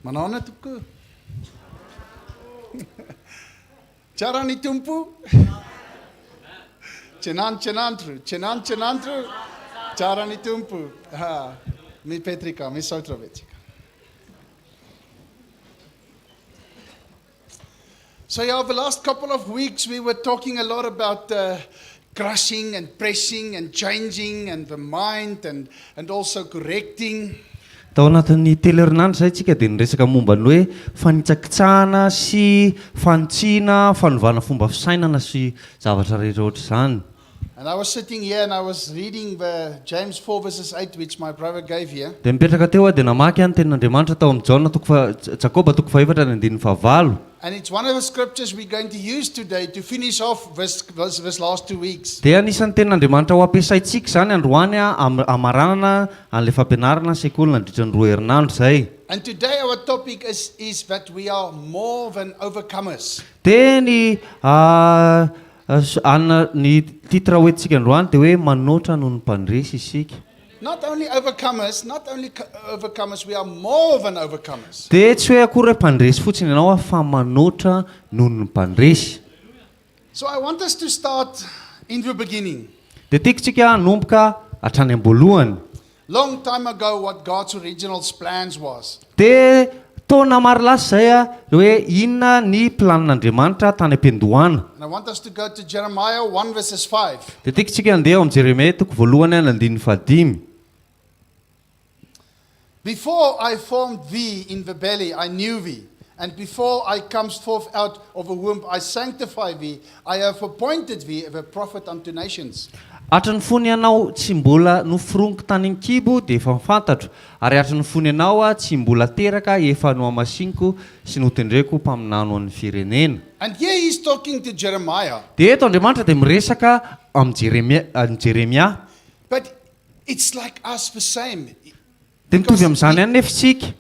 Manahoana tompoko? Tsara ny Tompo? Tsenano tsenantro, tsenano tsenantro, tsara ny Tompo. Mipetrika, misaotra betsaka. So yeah, the last couple of weeks we were talking a lot about uh, crushing and pressing and changing and the mind and, and also correcting. Tao anatin'ny telo herinandro izay tsika dia niresaka momba ny hoe fanitsakitsahana sy fanitsiana, fanovana fomba fisainana sy zavatra rehetra ohatr'izany. And I was sitting here and I was reading the James 4 verses 8 which my brother gave here. Dia nipetraka teo aho dia namaky ny tenin'Andriamanitra tao amin'ny Jaona toko faha, Jakoba toko fahefatra ny andininy fahavalo. And it's one of the scriptures we're going to use today to finish off this, this, this last 2 weeks. Dia anisan'ny tenin'Andriamanitra ho ampiasaintsika izany androany hamaranana an'ilay fampianarana sekoly nandritra ny roa herinandro izay. And today our topic is, is that we are more than overcomers. Dia ny anona ny titre hoentintsika androany dia hoe manoatra noho ny mpandresy isika. Not only overcomers, not only overcomers, we are more than overcomers. Dia tsy hoe akory hoe mpandresy fotsiny ianao a fa manoatra noho ny mpandresy. So I want us to start in the beginning. Dia tiako tsika hanomboka hatrany am-boalohany. Long time ago, what God's original plans was. Dia taona maro lasa izay a, hoe inona ny planin'Andriamanitra tany am-piandohana. And I want us to go to Jeremiah 1 verses 5. Dia tiako tsika handeha ao amin'ny Jeremia toko voalohany ny andininy fahadimy. Before I formed thee in the belly, I knew thee. And before I comes forth out of the womb, I sanctify thee. I have appointed thee a prophet unto nations. Hatry ny fony ianao tsy mbola noforoniko tany an-kibo dia efa fantatro, ary hatry ny fony ianao tsy mbola teraka efa nohamasiniko sy notendreko ho mpaminany ho an'ny firenena. And here he's talking to Jeremiah. Dia eto Andriamanitra dia miresaka amin'i Jeremia, an'i Jeremia. But it's like us the same. Dia mitovy amin'izany ihany nefa isika.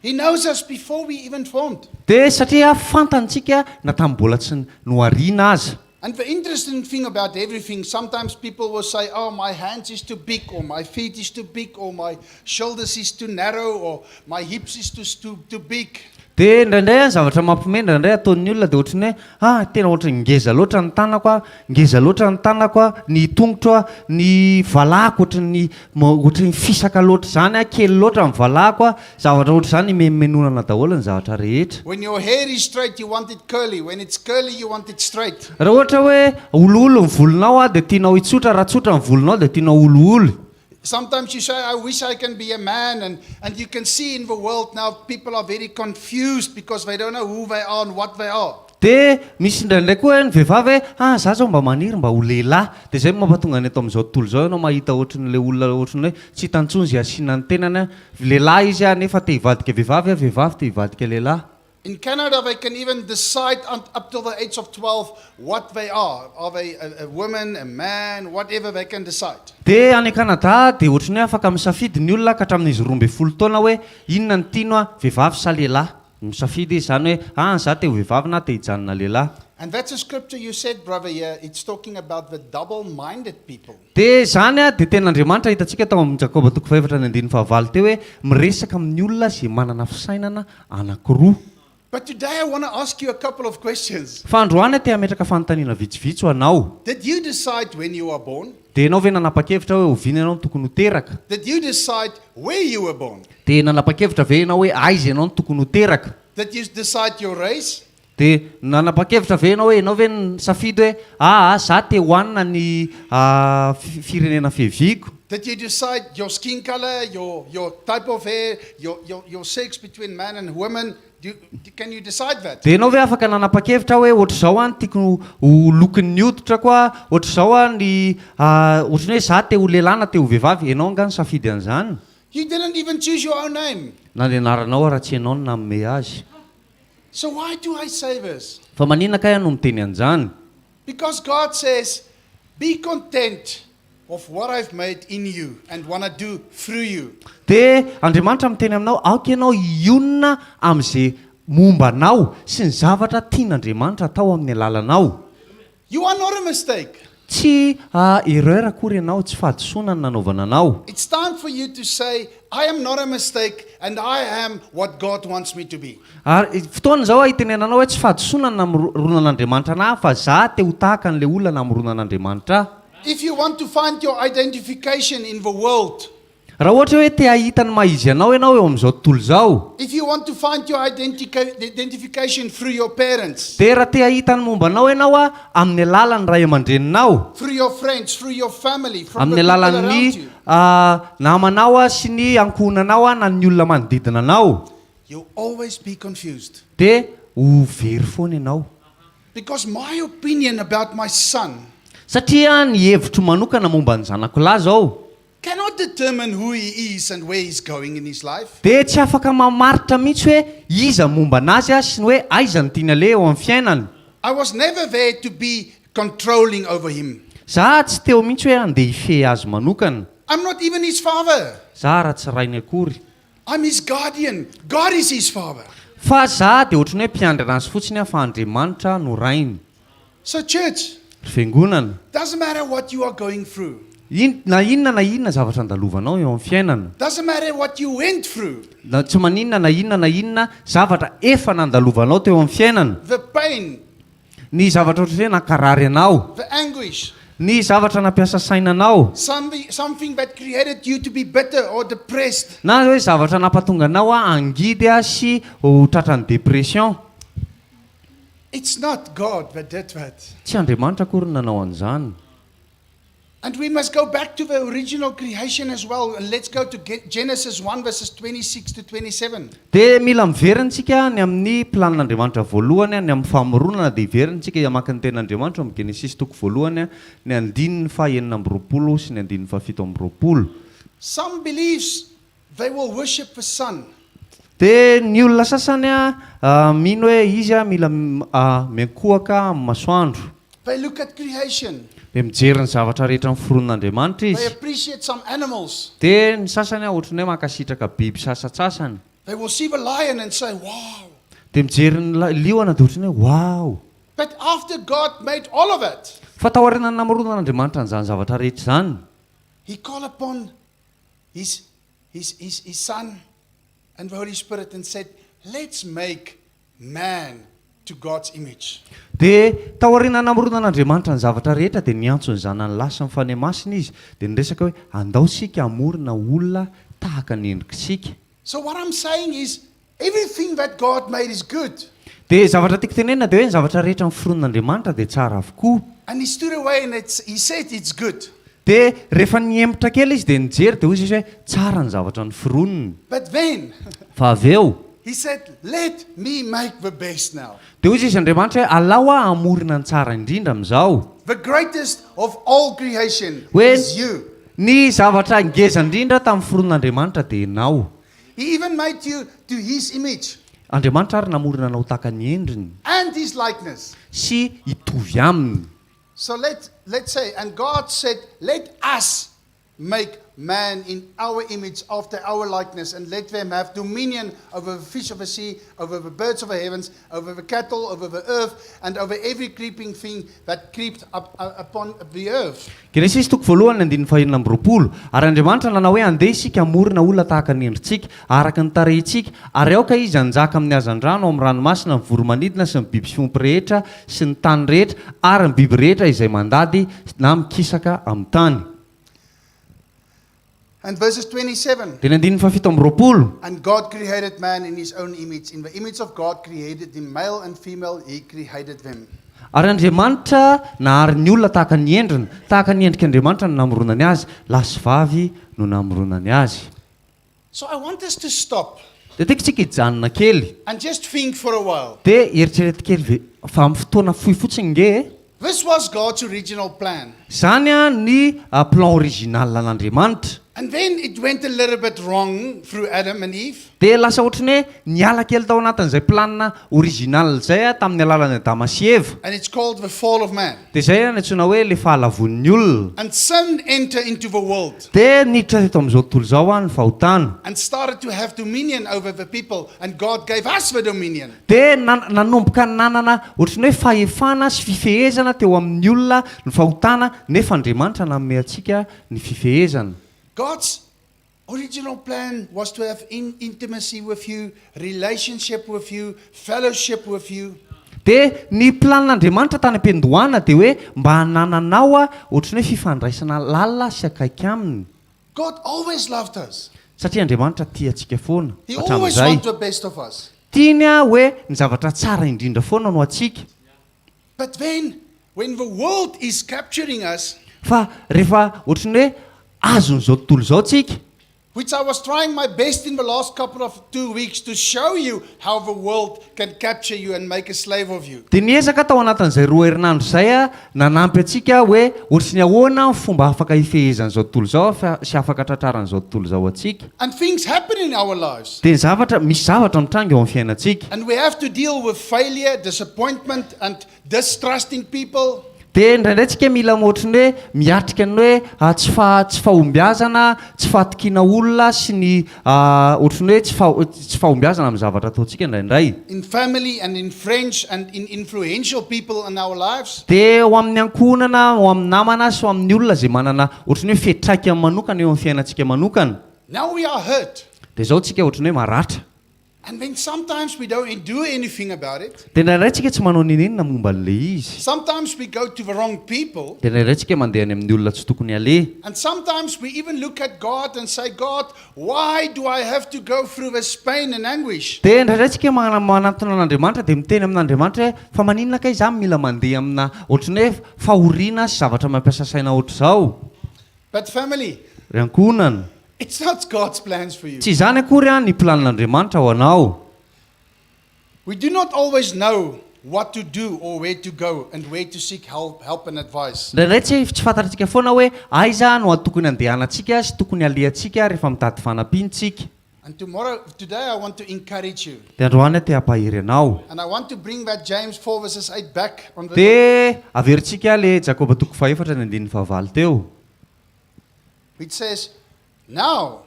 He knows us before we even formed. Dia satria fantany tsika na tamin'ny mbola tsy nohariana aza. And the interesting thing about everything, sometimes people will say, oh, my hands is too big, or my feet is too big, or my shoulders is too narrow, or my hips is too, too, too big. Dia indraindray ny zavatra mampiomehy indraindray ataon'ny olona dia ohatran'ny hoe ah tena ohatran'ny ngeza loatra ny tanako ah, ngeza loatra ny tanako ah, ny tongotro ah, ny valahako ohatran'ny ohatran'ny fisaka loatra izany ah, kely loatra ny valahako ah, zavatra ohatr'izany imenomenonana daholo ny zavatra rehetra. When your hair is straight, you want it curly. When it's curly, you want it straight. Raha ohatra hoe olioly ny volonao ah dia tianao hitsotra, raha tsotra ny volonao dia tianao olioly. Sometimes you say, I wish I can be a man. And, and you can see in the world now, people are very confused because they don't know who they are and what they are. Dia misy indraindray koa hoe ny vehivavy hoe ah za zao mba maniry mba ho lehilahy. Dia izay no mampatonga ny eto amin'izao tontolo izao ianao mahita ohatran'ilay olona ohatran'ny hoe tsy hitany intsony izay asiana ny tenany a, lehilahy izy a nefa te hivadika vehivavy a, vehivavy te hivadika lehilahy. In Canada, they can even decide up till the age of 12 what they are. Are they a, a woman, a man, whatever, they can decide. Dia any Canada dia ohatran'ny hoe afaka misafidy ny olona ka hatramin'izy 12 taona hoe inona no tiano a, vehivavy sa lehilahy. Misafidy izy izany hoe ah za te ho vehivavy na te hijanona lehilahy. And that's a scripture you said, brother, here. It's talking about the double minded people. Dia izany dia tenin'Andriamanitra hitantsika tao amin'ny Jakoba toko fahefatra ny andininy fahavalo teo hoe miresaka amin'ny olona izay manana fisainana anankiroa. But today I want to ask you a couple of questions. Fa androany aho te hametraka fanontaniana vitsivitsy ho anao. Did you decide when you are born? Dia ianao ve nanapa-kevitra hoe oviana ianao no tokony ho teraka? Did you decide where you were born? Dia nanapa-kevitra ve ianao hoe aiza ianao no tokony ho teraka? Did you decide your race? Dia nanapa-kevitra ve ianao hoe ianao ve nisafidy hoe aa za te hohanina ny firenena fiaviako? Did you decide your skin color, your, your type of hair, your, your, your sex between man and woman? Do, can you decide that? Dia ianao ve afaka nanapa-kevitra hoe ohatr'izao aho no tiako ho lokon'ny hoditrako a, ohatr'izao aho ny ohatran'ny hoe za te ho lehilahy na te ho vehivavy, ianao angaha nisafidy an'izany? You didn't even choose your own name. Na ny anaranao ara tsy ianao no nanome azy. So why do I say this? Fa maninona kay aho no miteny an'izany? Because God says, be content of what I've made in you and want to do through you. Dia Andriamanitra miteny aminao, aoka ianao hionona amin'izay momba anao sy ny zavatra tian'Andriamanitra atao amin'ny alalanao. You are not a mistake. Tsy erreur akory ianao, tsy fahadisoana no nanaovana anao. It's time for you to say, I am not a mistake and I am what God wants me to be. Ary fotoana izao hitenenanao hoe tsy fahadisoana ny namoronan'Andriamanitra anah fa za te ho tahaka an'ilay olona namoronan'Andriamanitra ahy. If you want to find your identification in the world. Raha ohatra hoe te hahita ny maha izy anao ianao eo amin'izao tontolo izao. If you want to find your identification through your parents. Dia raha te hahita ny momba anao ianao amin'ny alalan'ny ray aman-dreninao. Through your friends, through your family, from Amin'ny the people alalan'ny around you. namanao sy ny ankohonanao na ny olona manodidina anao. You'll always be confused. Dia ho very foana ianao. Because my opinion about my son. Satria ny hevitro manokana momba ny zanako lahy izao. Cannot determine who he is and where he's going in his life. Dia tsy afaka mamaritra mihitsy hoe iza momba anazy aho sy ny hoe aiza no tiany aleha eo amin'ny fiainany. I was never there to be controlling over him. Za tsy teo mihitsy hoe handeha hifehy azy manokana. I'm not even his father. Za raha tsy rainy akory. I'm his guardian. God is his father. Fa za dia ohatran'ny hoe mpiandry anazy fotsiny aho fa Andriamanitra no rainy. So church. Ry fiangonana. Doesn't matter what you are going through. In, na inona na inona zavatra andalovanao eo amin'ny fiainana. Doesn't matter what you went through. Na tsy maninona na inona na inona zavatra efa nandalovanao teo amin'ny fiainana. The pain. Ny zavatra ohatran'ny hoe nankarary anao. The anguish. Ny zavatra nampiasa saina anao. Something that created you to be bitter or depressed. Na hoe zavatra nampatonga anao hangidy sy ho tratran'ny dépression. It's not God that did that. Tsy Andriamanitra akory no nanao an'izany. And we must go back to the original creation as well. And let's go to Genesis 1 verses 26 to 27. Dia mila miverina isika ny amin'ny planin'Andriamanitra voalohany, ny amin'ny famoronana, dia hiverina isika hamaky ny tenin'Andriamanitra ao amin'ny Genesisy toko voalohany, ny andininy faha 26 sy ny andininy faha 27. Some believes they will worship the sun. Dia ny olona sasany mino hoe izy mila miankohoka amin'ny masoandro. They look at creation. Dia mijery ny zavatra rehetra noforonin'Andriamanitra They izy. appreciate some animals. Dia ny sasany ohatran'ny hoe mankasitraka biby sasantsasany. They will see the lion and say, Wow. Dia mijery ny liona dia ohatran'ny hoe Wow. But after God made all of it, Fa taorian'ny namoronan'Andriamanitra an'izany zavatra rehetra izany, He called upon his, his, his, his son and the Holy Spirit and said, Let's make man to God's image. Dia taorian'ny namoronan'Andriamanitra ny zavatra rehetra dia niantso ny Zanany lahy sy ny Fanahy Masina Izy dia niresaka hoe andao isika hamorona olona tahaka ny endrik'isika. So what I'm saying is everything that God made is good. Dia zavatra tiako tenenina dia hoe ny zavatra rehetra noforonin'Andriamanitra dia tsara avokoa. And he stood away and it's, he said it's good. Dia rehefa nihemotra kely izy dia nijery dia hoy izy hoe tsara ny zavatra noforoniny. But then Fa avy eo. he said let me make the best now. Dia hoy izy Andriamanitra hoe alao aho hamorona ny tsara indrindra amin'izao. The greatest of all creation Hoe is you. ny zavatra ngeza indrindra tamin'ny foronon'Andriamanitra dia ianao. He even made you to his image. Andriamanitra ary namorona anao tahaka ny endriny. And his likeness. Sy hitovy aminy. So let let's say and God said let us make man in our image after our likeness and let them have dominion over the fish of the sea, over the birds of the heavens, over the cattle, over the earth and over every creeping thing that creeped up upon the earth. Genesisy toko voalohany andininy fahenina amby roapolo, Ary Andriamanitra nanao hoe, Andeha isika hamorona olona tahaka ny endritsika, araka ny tarehintsika, ary aoka izy hanjaka amin'ny hazandrano ao amin'ny ranomasina, ny voro-manidina sy ny biby fiompy rehetra sy ny tany rehetra ary ny biby rehetra izay mandady na mikisaka amin'ny tany. And verses 27. Dia ny andininy fahafito amby roapolo. And God created man in his own image, in the image of God created him, male and female he created them. Ary Andriamanitra nahary ny olona tahaka ny endriny, tahaka ny endrik'Andriamanitra no namoronany azy, lahy sy vavy no namoronany azy. So I want us to stop. Dia tiako isika hijanona kely. And just think for a while. Dia eritrereto kely ve, fa amin'ny fotoana fohy fotsiny nge e. This was God's original plan. Izany an ny plan original an'Andriamanitra. And then it went a little bit wrong through Adam and Eve. Dia lasa ohatran'ny hoe niala kely tao anatin'izay planina original izay aho tamin'ny alalan'i Adama sy Eva. And it's called the fall of man. Dia izay no antsoina hoe ilay fahalavoan'ny olona. And sin entered into the world. Dia niditra teto amin'izao tontolo izao ny fahotana. And started to have dominion over the people and God gave us the dominion. Dia nanomboka nanana ohatran'ny hoe fahefana sy fifehezana teo amin'ny olona ny fahotana nefa Andriamanitra nanome antsika ny fifehezana. God's original plan was to have in intimacy with you, relationship with you, fellowship with you. Dia ny planin'Andriamanitra tany am-piandohana dia hoe mba hanananao ohatran'ny hoe fifandraisana lalina sy akaiky aminy. God always loved us. Satria Andriamanitra tia antsika foana He always hatramin'izay. wanted the best of us. Tiany hoe ny zavatra tsara indrindra foana no antsika. But then when the world is capturing us, Fa rehefa ohatran'ny hoe azon'izao tontolo izao tsika, which I was trying my best in the last couple of 2 weeks to show you how the world can capture you and make a slave of you. Dia niezaka tao anatin'izay 2 herinandro izay aho nanampy antsika hoe ohatry ny ahoana ny fomba afaka hifehezan'izao tontolo izao sy afaka tratraran'izao tontolo izao antsika. And things happen in our lives. Dia ny zavatra, misy zavatra mitranga eo amin'ny fiainantsika. And we have to deal with failure, disappointment, and distrusting people. Dia indraindray tsika mila ohatry ny hoe miatrika ny hoe tsy faha, tsy fahombiazana, tsy fahatokiana olona sy ny ohatry ny hoe tsy faha, tsy fahombiazana amin'ny zavatra ataontsika indraindray. In family and in friends and in influential people in our lives. Dia ho amin'ny ankohonana, ho amin'ny namana sy ho amin'ny olona izay manana ohatry ny hoe fiantraikany manokana eo amin'ny fiainantsika manokana. Now we are hurt. Dia izao tsika ohatry ny hoe maratra. And then sometimes we don't do anything about it. Dia indraindray tsika tsy manao n'inon'inona momba an'ilay izy. Sometimes we go to the wrong people. Dia indraindray tsika mandeha any amin'ny olona tsy tokony haleha. And sometimes we even look at God and say, God, why do I have to go through this pain and anguish? Dia indraindray tsika manantona an'Andriamanitra dia miteny amin'Andriamanitra hoe fa maninona kay izaho mila mandeha amina ohatran'ny hoe fahoriana sy zavatra mampiasa saina ohatr'izao? But family, Ry ankohonana. it's not God's plans for you. Tsy izany akory an ny planin'Andriamanitra ho anao. We do not always know what to do or where to go and where to seek help, help and advice. Indraindray tsy tsy fantatritsika foana hoe aiza no tokony handehanantsika sy tokony halehantsika rehefa mitady fanampiana isika. And tomorrow, today I want to encourage you. Dia androany aho te hampahery anao. And I want to bring that James 4 verses 8 back on the Dia averintsika ilay Jakoba toko fahefatra ny andininy fahavalo teo. Which says, Now,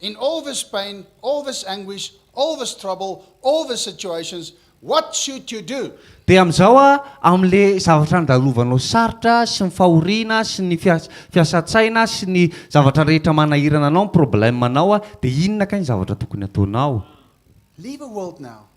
in all this pain, all this anguish, all this trouble, all the situations, what should you do? Dia amin'izao a, amin'ilay zavatra andalovanao sarotra sy ny fahoriana sy ny fiasan-tsaina sy ny zavatra rehetra manahirana anao, ny problème-nao a, dia inona kay ny zavatra tokony ataonao? Leave the world now.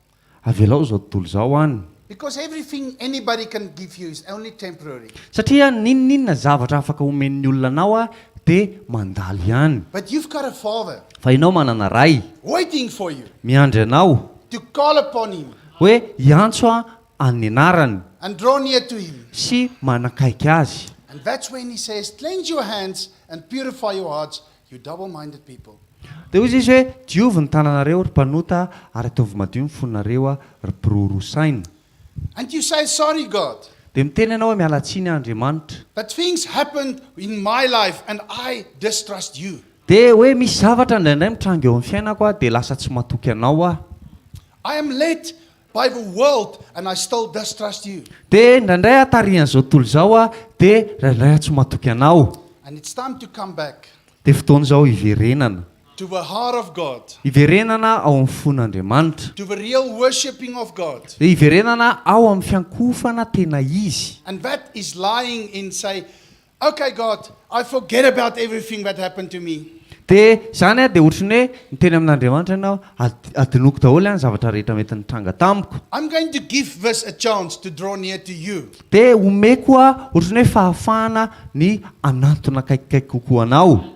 Avelao izao tontolo izao any. Because everything anybody can give you is only temporary. Satria n'inon'inona zavatra afaka omen'ny olona anao a, dia mandalo ihany. But you've got a father Fa ianao manana ray. waiting for you Miandry anao. to call upon him Hoe hiantso a an'ny anarany. and draw near to him. Sy manakaiky azy. And that's when he says, Cleanse your hands and purify your hearts, you double minded people. Dia hoy izy hoe, Diovy ny tananareo, ry mpanota, ary ataovy madio ny fonareo, ry mpiroroa saina. And you say, Sorry, God, Dia miteny ianao hoe, Miala tsiny aho, Andriamanitra. but things happened in my life and I distrust you. Dia hoe misy zavatra indraindray mitranga eo amin'ny fiainako aho, dia lasa tsy matoky anao aho. I am led by the world and I still distrust you. Dia indraindray aho tarihan'izao tontolo izao aho, dia indraindray aho tsy matoky anao. And it's time to come back Dia fotoana izao hiverenana. to the heart of God, Hiverenana ao amin'ny fon'Andriamanitra. to the real worshipping of God. Dia hiverenana ao amin'ny fiankohofana tena izy. And that is lying in say, okay, God, I forget about everything that happened to me. Dia izany dia ohatran'ny hoe miteny amin'Andriamanitra ianao, Adinoko daholo ny zavatra rehetra mety nitranga tamiko. I'm going to give this a chance to draw near to you. Dia omeko ohatran'ny hoe fahafahana ny hanantona akaikikaiky kokoa anao.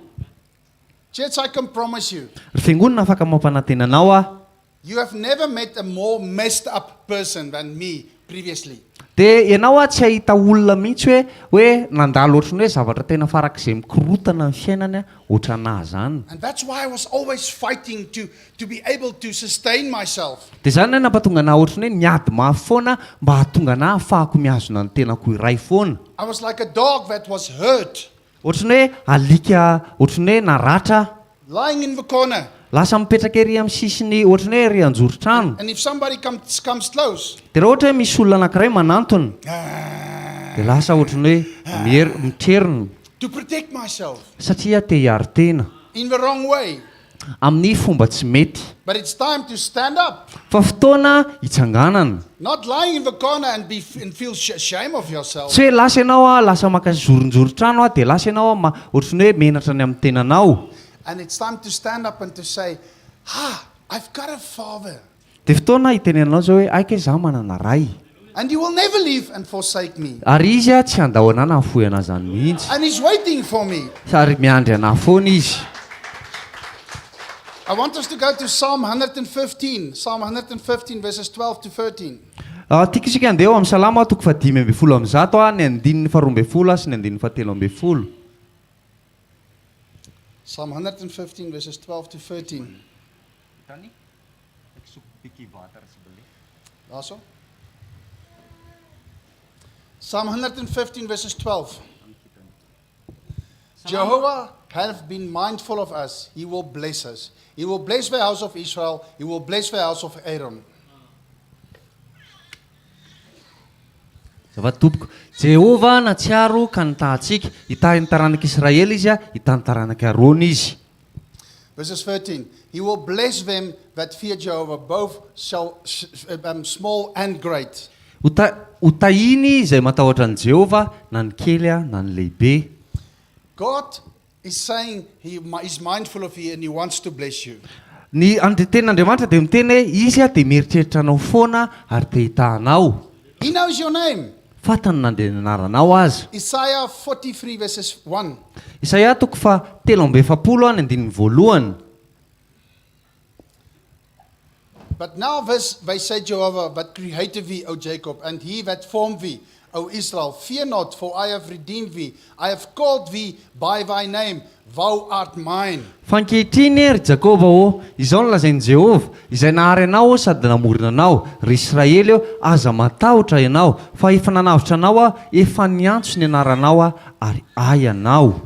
Church, I can promise you, Ry fiangonana, afaka mampanantena anao aho. you have never met a more messed up person than me previously. Dia ianao aho tsy hahita olona mihitsy hoe hoe nandalo ohatran'ny hoe zavatra tena farak'izay mikorotana ny fiainany ohatran'ahy izany. And that's why I was always fighting to be able to sustain myself. Dia izany no nampatonga an'ahy ohatran'ny hoe niady mafy foana mba hahatonga an'ahy hahafahako mihazona ny tenako iray foana. I was like a dog that was hurt. Ohatran'ny hoe alika ohatran'ny hoe naratra aho. Lying in the corner. Lasa mipetraka ery amin'ny sisiny ohatran'ny hoe ery anjoron-trano. And if somebody comes comes close. Dia raha ohatra hoe misy olona anankiray manantona. Dia lasa ohatran'ny hoe mier- mitrerona. To protect myself. Satria te hiaro tena. In the wrong way. Amin'ny fomba tsy mety. But it's time to stand up. Fa fotoana hitsanganana. Not lying in the corner and be and feel shame of yourself. Tsy hoe lasa ianao a, lasa maka zoronjoron-trano a, dia lasa ianao a, ma- ohatran'ny hoe menatra ny amin'ny tenanao. And it's time to stand up and to say, Ah, I've got a father. Dia fotoana hitenenanao izao hoe, Hay kay izaho manana ray. And he will never leave and forsake me. Ary izy a, tsy handao anà na hahafoy anà izany mihitsy. And he's waiting for me. Ary miandry anà foana izy. I want us to go to Psalm 115, Psalm 115 verses 12 to 13. Ah, tiako isika handeha ao amin'ny Salamo toko fahadimy ambin'ny folo amby zato, ny andininy faharoa ambin'ny folo sy ny andininy fahatelo ambin'ny folo. Psalm 115 verses 12 to 13. Daarso. Psalm 115 verses 12. Jehovah hath been mindful of us. He will bless us. He will bless the house of Israel. He will bless the house of Aaron. Azafady tompoko. Jehovah nahatsiaro ka nitaha antsika. Hitahy ny taranak'Israely Izy, hitahy ny taranak'i Arona Izy. Verses 13. He will bless them that fear Jehovah, both shall, small and great. Ho ta- ho tahiny izay matahotra an'i Jehovah, na ny kely na ny lehibe. God is saying He is mindful of you and He wants to bless you. Ny and- tenin'Andriamanitra dia miteny hoe Izy dia mieritreritra anao foana ary te hitaha anao. He knows your name. Fantany na dia ny anaranao aza. Isaiah 43 verses 1. Isaia toko faha 43 ny andininy voalohany. But now this they say Jehovah that created thee, O Jacob, and he that formed thee, O Israel, fear not, for I have redeemed thee. I have called thee by thy name, thou art mine. Fa ankehitriny, ry Jakoba ô, izao no lazain'i Jehovah, Izay nahary anao sady namorona anao, ry Israely ô, aza matahotra ianao, fa efa nanavotra anao Aho, efa niantso ny anaranao Aho, ary Ahy ianao.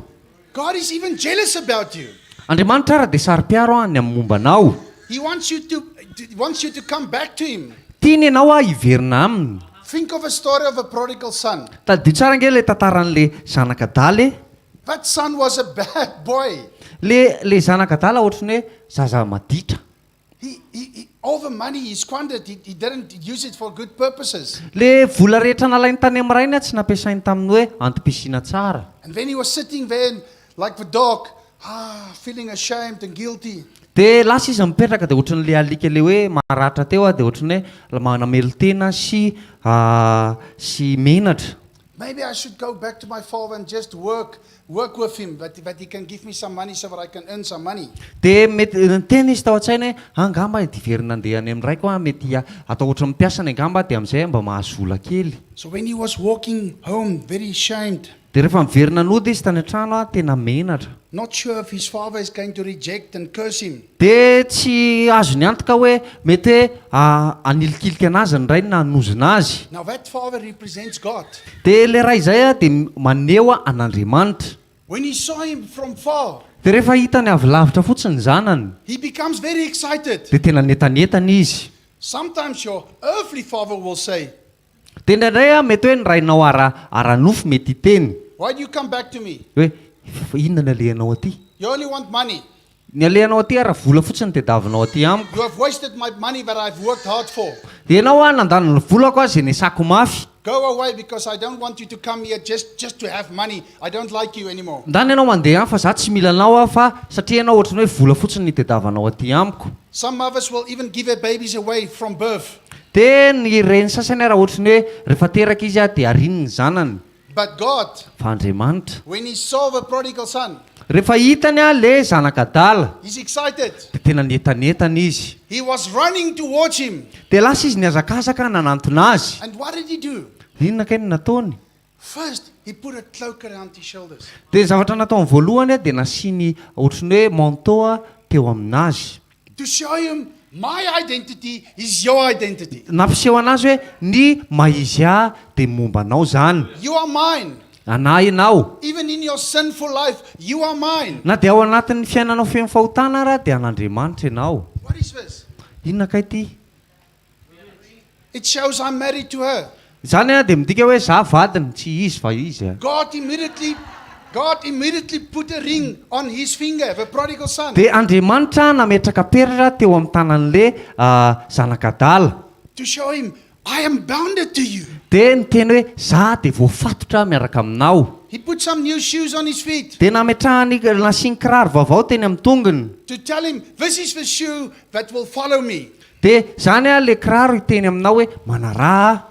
God is even jealous about you. Andriamanitra ary dia saro-piaro ny amin'ny momba anao. He wants you to, wants you to come back to him. Tiany ianao hiverina aminy. Think of a story of a prodigal son. Tadidio tsara ange ilay tantaran'ilay zanaka adala e. That son was a bad boy. Le le zanaka adala ohatran'ny hoe zaza maditra. He, he, he, all the money he squandered, he, he didn't use it for good purposes. Le vola rehetra nalainy tany amin'ny rainy tsy nampiasainy tamin'ny hoe antom-pisiana tsara. And then he was sitting there and, like the dog, ah, feeling ashamed and guilty. Dia lasa izy mipetraka dia ohatran'le alika le hoe maratra teo dia ohatran'ny hoe manamelo-tena sy sy menatra. Maybe I should go back to my father and just work, work with him, that, that he can give me some money so that I can earn some money. Dia mety niteny izy tao an-tsainy hoe, angamba hiverina handeha any amin'ny raiko aho, mety atao ohatran'ny mpiasany angamba aho dia amin'izay aho mba mahazo vola kely. So when he was walking home, very ashamed. Dia rehefa niverina nody izy tany an-trano, tena menatra. Not sure if his father is going to reject and curse him. Dia tsy azony antoka hoe mety hoe hanilikilika anazy ny rainy na hanozona azy. Now that father represents God. Dia ilay ray izay dia maneho an'Andriamanitra. When he saw him from far. Dia rehefa hitany avy lavitra fotsiny ny zanany. He becomes very excited. Dia tena nientanentana izy. Sometimes your earthly father will say. Dia indraindray mety hoe ny rainao ara, ara-nofo mety hiteny. Why do you come back to me? Hoe, inona ny alehanao aty? You only want money. Ny alehanao aty ara vola fotsiny no tadiavinao aty amiko. You have wasted my money that I have worked hard for. Dia ianao an, nandany ny volako aho izay niasako mafy. Go away because I don't want you to come here just, just to have money. I don't like you anymore. Ndana ianao mandeha any fa za tsy mila anao aho fa satria ianao ohatran'ny hoe vola fotsiny no itadiavanao aty amiko. Some mothers will even give their babies away from birth. Dia ny reny sasany ara ohatran'ny hoe rehefa teraka izy dia ariany ny zanany. But God, Fa Andriamanitra. when he saw the prodigal son, Rehefa hitany le zanaka adala. He's excited. Dia tena nientanentana izy. He was running towards him. Dia lasa izy nihazakazaka nanantona azy. And what did he do? Inona kay no nataony? First, he put a cloak around his shoulders. Dia ny zavatra nataony voalohany dia nasiany ohatran'ny hoe manteau teo aminazy. To show him my identity is your identity. Nampiseho anazy hoe ny maha izy ahy dia momba anao izany. You are mine. Anà ianao. Even in your sinful life, you are mine. Na dia ao anatin'ny fiainanao feno fahotana ara dia an'Andriamanitra ianao. What is this? Inona kay ity? It shows I'm married to her. Izany dia midika hoe za vadiny, tsy izy fa izy. God immediately God immediately put a ring on his finger, the prodigal son. Dia Andriamanitra nametraka peratra teo amin'ny tanan'le zanak'adala. To show him, I am bounded to you. Dia niteny hoe, Za dia voafatotra miaraka aminao. He put some new shoes on his feet. Dia nametrahany, nasiany kiraro vaovao teny amin'ny tongony. To tell him, this is the shoe that will follow me. Dia izany le kiraro hiteny aminao hoe, Manaraha ahy.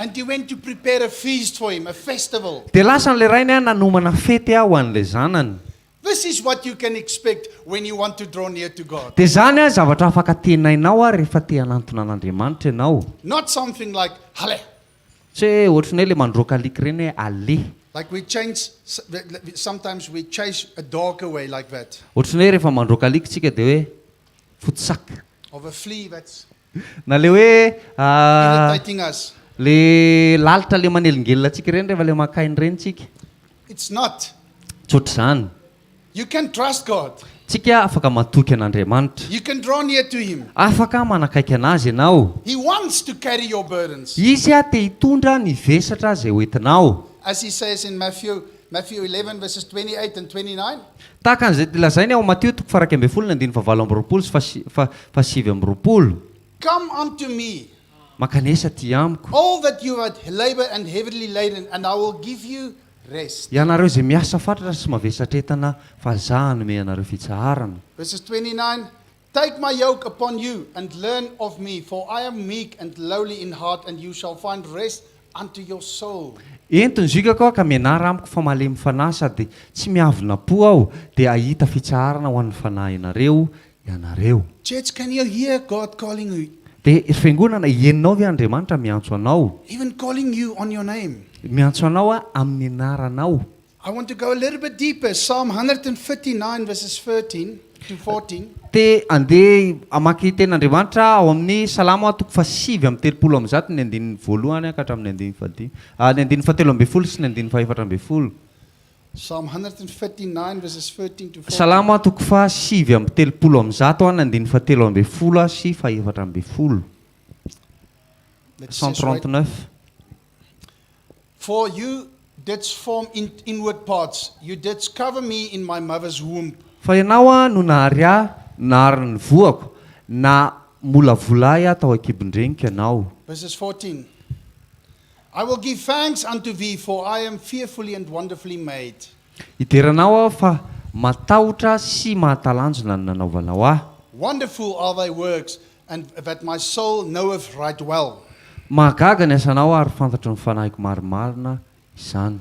And he went to prepare a feast for him, a festival. Dia lasa an'ilay rainy nanomana fety ho an'ilay zanany. This is what you can expect when you want to draw near to God. Dia izany zavatra afaka tenainao rehefa te hanantona an'Andriamanitra ianao. Not something like, Hale. Tsy hoe ohatran'ny hoe ilay mandroaka alika ireny hoe allez. Like we change, sometimes we chase a dog away like that. Ohatran'ny hoe rehefa mandroaka alika isika dia hoe foot-sac. Of a flea that's Na ilay hoe irritating us. le lalitra le manelingelina antsika ireny rehefa le maka aina ireny tsika. It's not. Tsy ohatr'izany. You can trust God. Tsika afaka matoky an'Andriamanitra. You can draw near to Him. Afaka manakaiky an'Azy ianao. He wants to carry your burdens. Izy te hitondra ny vesatra izay hoentinao. As He says in Matthew, Matthew 11 verses 28 and 29. Tahaka an'izay lazainy ao Matio toko faha-11 ny andininy fahavalo amby roapolo sy faha-29. Come unto me. Mankanesa aty amiko. All that you are labor and heavily laden, and I will give you rest. Ianareo izay miasa fatratra sy mavesatra entana, fa Izaho hanome anareo fitsaharana. Verses 29, Take my yoke upon you, and learn of me, for I am meek and lowly in heart, and you shall find rest unto your soul. Ento ny ziokako aho ka mianara amiko fa malemy fanahy sady tsy miavona po aho, dia hahita fitsaharana ho an'ny fanahinareo ianareo. Church, can you hear God calling you? Dia ry fiangonana, henonao ve Andriamanitra miantso anao? Even calling you on your name. Miantso anao amin'ny anaranao. I want to go a little bit deeper. Psalm 139 verses 13 to 14. Te handeha hamaky tenin'Andriamanitra ao amin'ny Salamo aho toko faha-139 ny andininy voalohany ka hatramin'ny andininy fahadimy, ny andininy fahatelo ambin'ny folo sy ny andininy fahaefatra ambin'ny folo. Psalm 139 verses 13 to 14. Salamo toko faha-139 ny andininy fahatelo ambin'ny folo sy fahaefatra ambin'ny folo. Let's Cent just wait. trente-neuf. For you didst form in inward parts. You didst cover me in my mother's womb. Fa ianao no nahary ahy, nahary ny vohoko, namolavola ahy tao an-kibon-dreniko ianao. Verses 14. I will give thanks unto thee, for I am fearfully and wonderfully made. Hidera anao aho fa matahotra sy mahatalanjona ny nanaovanao ahy. Wonderful are thy works, and that my soul knoweth right well. Mahagaga ny asanao ary fantatry ny fanahiko marimarina izany.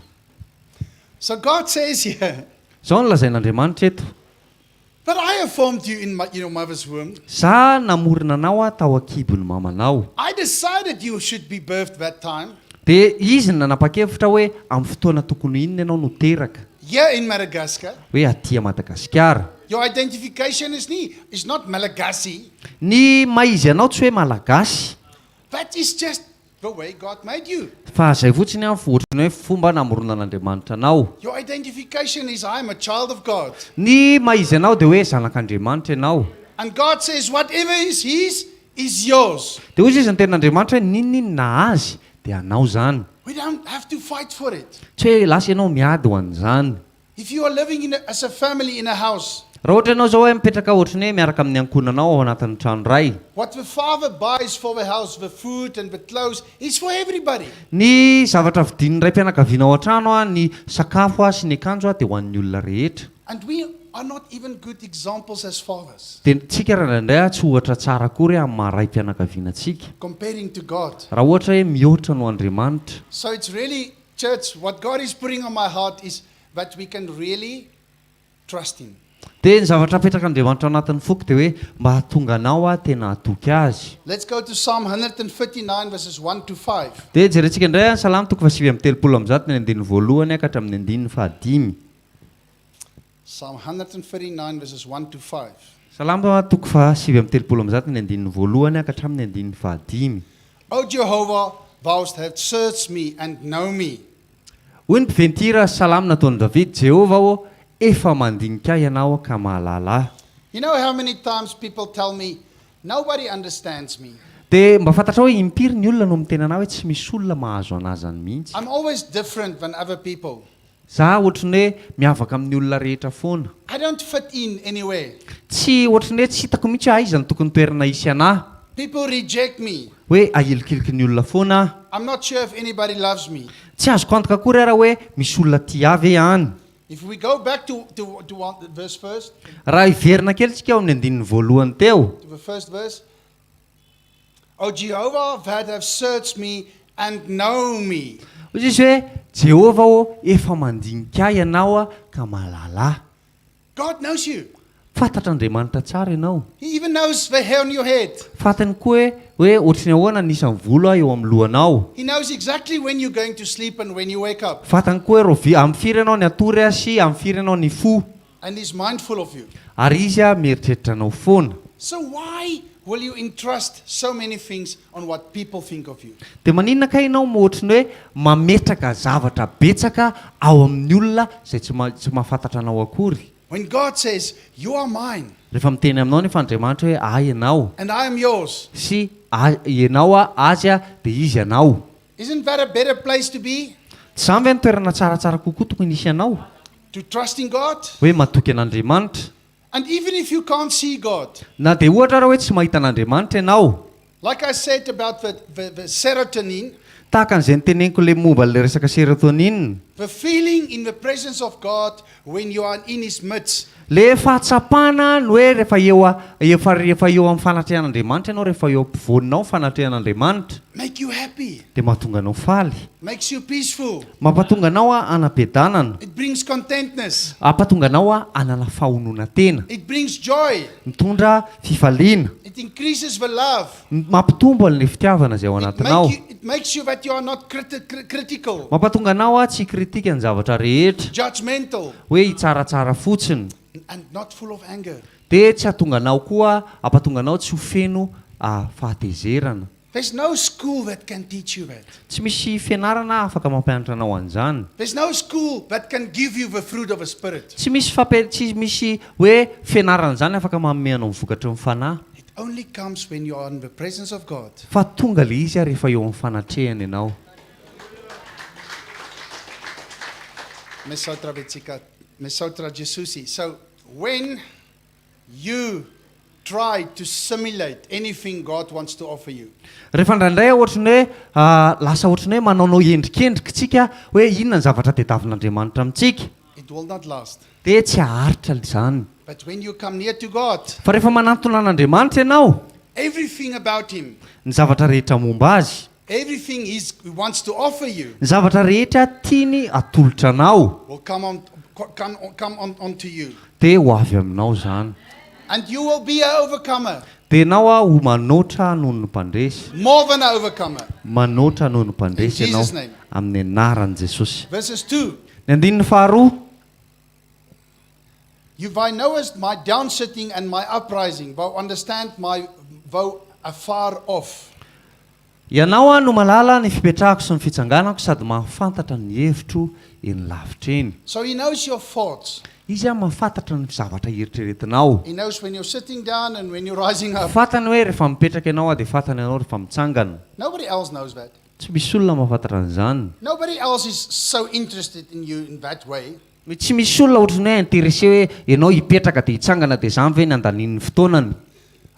So God says here, Zao no lazain'Andriamanitra eto. "But I have formed you in your mother's womb. Za namorona anao aho tao an-kibon'ny mamanao. I decided you should be birthed that time." Dia izy no nanapa-kevitra hoe amin'ny fotoana tokony inona ianao no teraka. Here in Madagascar. Hoe aty Madagasikara. Your identification is ni is not Malagasy. Ny maha izy anao tsy hoe malagasy. That is just the way God made you. Fa zay fotsiny ohatrany hoe fomba namoronan'Andriamanitra anao. Your identification is, I am a child of God. Ny maha izy anao dia hoe zanak'Andriamanitra ianao. And God says whatever is his is yours. Dia hoy izy ny tenin'Andriamanitra hoe n'inon'inona azy dia anao zany. We don't have to fight for it. Tsy hoe lasa ianao miady ho an'izany. If you are living as a family in a house, Raha ohatra ianao zao hoe mipetraka ohatrany hoe miaraka amin'ny ankohonanao ao anatin'ny trano ray, what the father buys for the house, the food and the clothes, is for everybody. Ny zavatra vidian'ny ray mpianakaviana ao an-trano ny sakafo sy ny akanjo dia ho an'ny olona rehetra. And we are not even good examples as fathers, Dia tsika raha indraindray tsy ohatra tsara akory amin'ny maha ray mpianakaviana antsika. Comparing to God. Raha ohatra hoe mihoatra no Andriamanitra. So it's really, church, what God is putting on my heart is that we can really trust Him. Dia ny zavatra apetrak'Andriamanitra ao anatin'ny foko dia hoe mba hahatonga anao tena hatoky azy. Let's go to Psalm 139, verses 1 to 5. Dia jerentsika indray Salamo toko faha-139 ny andininy voalohany ka hatramin'ny andininy fahadimy. Psalm 139, verses 1 to 5. Salamo toko faha-139 ny andininy voalohany ka hatramin'ny andininy fahadimy. O Jehovah, thou hast searched me and know me. Hoy ny mpiventira salamo nataon'i Davida, Jehovah ô, efa mandinika ahy ianao ka mahalala ahy. You know how many times people tell me, Nobody understands me. Dia mba fantatrao hoe impiry ny olona no miteny anah hoe tsy misy olona mahazo anah zany mihitsy. I'm always different than other people. Za ohatry ny hoe miavaka amin'ny olona rehetra foana. I don't fit in anywhere. Tsy ohatry ny hoe tsy hitako mihitsy hoe aiza no tokony toerana hisy anah. People reject me. Hoe ahilikiliky ny olona foana aho. I'm not sure if anybody loves me. Tsy azoko antoka akory ara hoe misy olona tia ahy ve any. If we go back to, to, to one, verse first, Raha hiverina kely tsika ao amin'ny andininy voalohany teo. to the first verse. O Jehovah, that have searched me and know me. Hoy izy hoe, Jehovah ô, efa mandinika ahy ianao ka mahalala ahy. God knows you. Fantatr'Andriamanitra tsara ianao. He even knows the hair on your head. Fantany koa hoe hoe ohatry ny ahoana ny isan'ny volo eo amin'ny lohanao. He knows exactly when you're going to sleep and when you wake up. Fantany koa hoe rahovi- amin'ny firy ianao ny hatory sy amin'ny firy ianao ny hifoha. And he's mindful of you. Ary izy mieritreritra anao foana. So why will you entrust so many things on what people think of you? Dia maninona kay ianao no ohatry ny hoe mametraka zavatra betsaka ao amin'ny olona izay tsy ma- tsy mahafantatra anao akory? When God says, You are mine. Rehefa miteny aminao nefa Andriamanitra hoe ahy ianao. And I am yours. Sy ahy, ianao azy dia izy anao. Isn't that a better place to be? Tsy izany ve no toerana tsaratsara kokoa tokony hisy anao? To trust in God? Hoe matoky an'Andriamanitra. And even if you can't see God. Na dia ohatra ara hoe tsy mahita an'Andriamanitra ianao. Like I said about the, the, the serotonin. Tahaka an'izay noteneniko ilay momba ilay resaka serotonine. The feeling in the presence of God when you are in his midst. Le fahatsapana ny hoe rehefa eo efa rehefa eo amin'ny fanatrehan'Andriamanitra ianao, rehefa eo ampovoaninao ny fanatrehan'Andriamanitra. Make you happy. Dia mahatonga anao faly. Makes you peaceful. Mampatonga anao hanam-piadanana. It brings contentness. Hampatonga anao hanana fahononantena. It brings joy. Mitondra fifaliana. It increases the love. Mampitombo an'ilay fitiavana izay ao It anatinao. make you, it makes you that you are not criti- cri- critical, Mampatonga anao tsy hikritika ny zavatra rehetra. judgmental, Hoe hitsaratsara fotsiny. and not full of anger. Dia tsy hahatonga anao koa, hampatonga anao tsy ho feno fahatezerana. There's no school that can teach you that. Tsy misy fianarana afaka mampianatra anao an'izany. There's no school that can give you the fruit of the Spirit. Tsy misy fampi-, tsy misy hoe fianarana izany afaka manome anao ny vokatry ny Fanahy. It only comes when you are in the presence of God. Fa tonga ilay izy rehefa eo amin'ny fanatrehany ianao. Misaotra betsika, misaotra Jesosy. So when you try to simulate anything God wants to offer you. Rehefa indraindray ohatry ny hoe lasa ohatry ny hoe manaonao endrikendrika isika hoe inona ny zavatra tediavin'Andriamanitra amintsika. It will not last. Dia tsy haharitra izany. But when you come near to God. Fa rehefa manantona an'Andriamanitra ianao. Everything about Him. Ny zavatra rehetra momba Azy. Everything He's, He wants to offer you. Ny zavatra rehetra tiany atolotra anao. Will come on, come, come on, onto you. Dia ho avy aminao izany. And you will be a overcomer. Dia ianao ho manoatra noho ny mpandresy. More than a overcomer. Manoatra noho ny mpandresy In ianao Jesus name. amin'ny anaran'i Jesosy. Verses 2. Ny andininy faharoa. You thou knowest my downsitting and my uprising, thou understand my though afar off. Ianao aho no mahalala ny fipetrahako sy ny fitsanganako sady mahafantatra ny hevitro eny lavitra eny. So he knows your thoughts. Izy aho mahafantatra ny zavatra eritreretinao. He knows when you're sitting down and when you're rising up. Fantany hoe rehefa mipetraka ianao dia fantany ianao rehefa mitsangana. Nobody else knows that. Tsy misy olona mahafantatra an'izany. Nobody else is so interested in you in that way. Tsy misy olona ohatran'ny hoe intéressé hoe ianao hipetraka dia hitsangana dia izany ve ny andaniany ny fotoanany.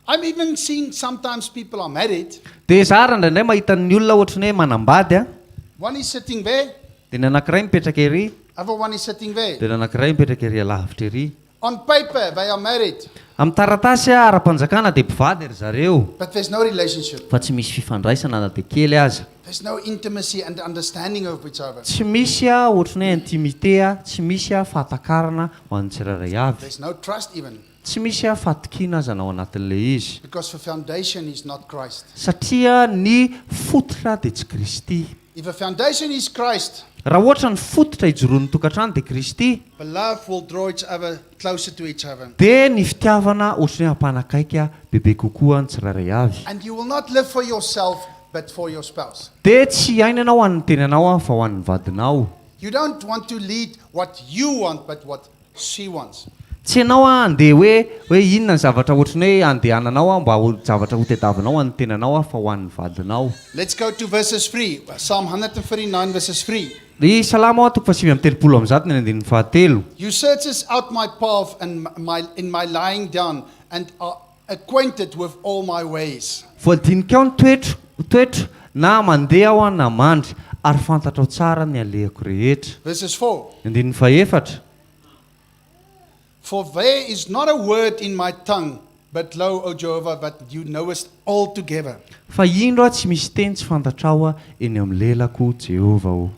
I'm even seeing sometimes people are married. Dia za ary indraindray mahita ny olona ohatran'ny hoe manambady a. One is sitting there. Dia ny anankiray mipetraka ery. Other one is sitting there. Dia ny anankiray mipetraka ery alavitra ery. On paper they are married. Amin'ny taratasy ara-panjakana dia mpivady ry zareo. But there's no relationship. Fa tsy misy fifandraisana na dia kely aza. There's no intimacy and understanding of each other. Tsy misy ohatran'ny hoe intimité, tsy misy fahatakarana ho an'ny tsirairay avy. There's no trust even. Tsy misy fahatokiana aza na ao anatin'ilay izy. Because the foundation is not Christ. Satria ny fototra dia tsy Kristy. If the foundation is Christ. Raha ohatra ny fototra ijoroan'ny tokantrano dia Kristy. The love will draw each other closer to each other. Dia ny fitiavana ohatran'ny hoe hampanakaiky bebe kokoa ny tsirairay avy. And you will not live for yourself but for your spouse. Dia tsy hiaina ianao ho an'ny tenanao fa ho an'ny vadinao. You don't want to lead what you want, but what she wants. Tsy ianao a andeha hoe hoe inona ny zavatra ohatran'ny hoe andehananao a mba ho zavatra ho tadiavinao ho an'ny tenanao a fa ho an'ny vadinao. Let's go to verses 3, Psalm 139, verses 3. Ny Salamo a toko faha-139 ny andininy fahatelo. You searches out my path and my, in my lying down, and are acquainted with all my ways. Voadinikao ny toetro, toetro, na mandeha aho a na mandry, ary fantatrao tsara ny alehako rehetra. Verses 4. Ny andininy fahefatra. For there is not a word in my tongue, but lo, O Jehovah, but you knowest altogether. Fa indro aho tsy misy teny tsy fantatrao a eny amin'ny lelako, Jehovah ô.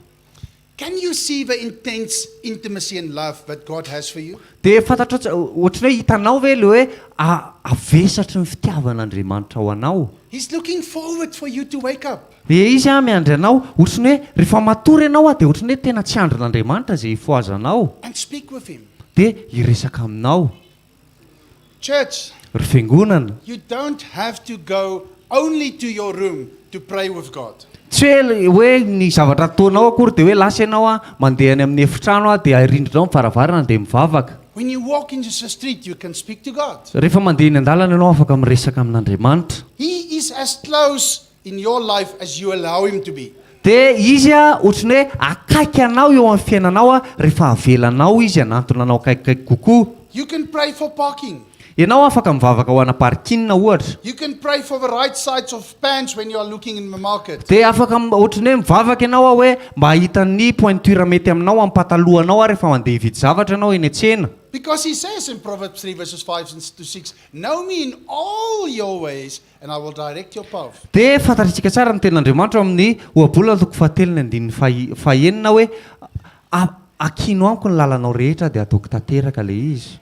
Can you see the intense intimacy and love that God has for you? Dia fantatrao tsa- ohatran'ny hoe hitanao ve le hoe a- avesatry ny fitiavan'Andriamanitra ho anao? He's looking forward for you to wake up. Dia izy a miandry anao, ohatran'ny hoe rehefa matory ianao a dia ohatran'ny hoe tena tsy andrin'Andriamanitra izay hifohazanao. And speak with him. Dia hiresaka aminao. Church, Ry fiangonana. you don't have to go only to your room to pray with God. Tsy hoe hoe ny zavatra ataonao akory dia hoe lasa ianao a mandeha any amin'ny efitrano a dia arindrinao ny varavarana dia mivavaka. When you walk into the street, you can speak to God. Rehefa mandeha eny an-dalana ianao afaka miresaka amin'Andriamanitra. He is as close in your life as you allow him to be. Dia izy a ohatran'ny hoe akaiky anao eo amin'ny fiainanao a rehefa avelanao izy hanantona anao akaikikaiky kokoa. You can pray for parking. Ianao afaka mivavaka ho ana parking ohatra. You can pray for the right size of pants when you are looking in the market. Dia afaka ohatran'ny hoe mivavaka ianao a hoe mba hahita ny pointure mety aminao amin'ny patalohanao a rehefa mandeha hividy zavatra ianao eny an-tsena. Because he says in Proverbs 3 verses 5 and to 6, "Know me in all your ways, and I will direct your path." Dia fantatritsika tsara ny tenin'Andriamanitra ao amin'ny Ohabolana toko fahatelo ny andininy fahenina hoe, Ankino amiko ny lalanao rehetra dia ataoko tanteraka ilay izy.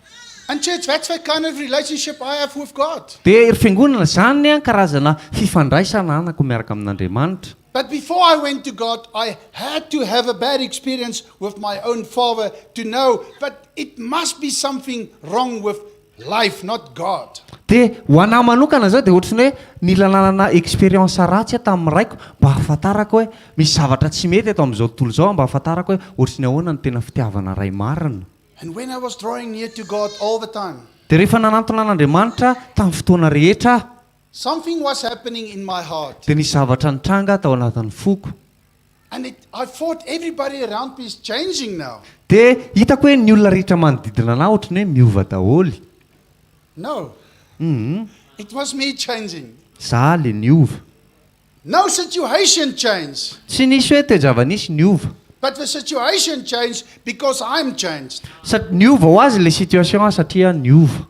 And church, that's the kind of relationship I have with God. Dia ry fiangonana, izany an karazana fifandraisana anako miaraka amin'Andriamanitra. But before I went to God, I had to have a bad experience with my own father to know that it must be something wrong with life, not God. Dia ho anah manokana izao dia ohatran'ny hoe nila nanana expérience ratsy aho tamin'ny raiko mba hahafantarako hoe misy zavatra tsy mety eto amin'izao tontolo izao mba hahafantarako hoe ohatran'ny ahoana ny tena fitiavana ray marina. And when I was drawing near to God all the time, Dia rehefa nanantona an'Andriamanitra tamin'ny fotoana rehetra aho. something was happening in my heart. Dia nisy zavatra nitranga tao anatin'ny foko. And it, I thought everybody around me is changing now. Dia hitako hoe ny olona rehetra manodidina anah ohatran'ny hoe miova daholo. No. Hum. It was me changing. Za le niova. No situation changed. Tsy nisy hoe toe-java-nisy niova. But the situation changed because I'm changed. Sat- niova ho azy le situation satria niova.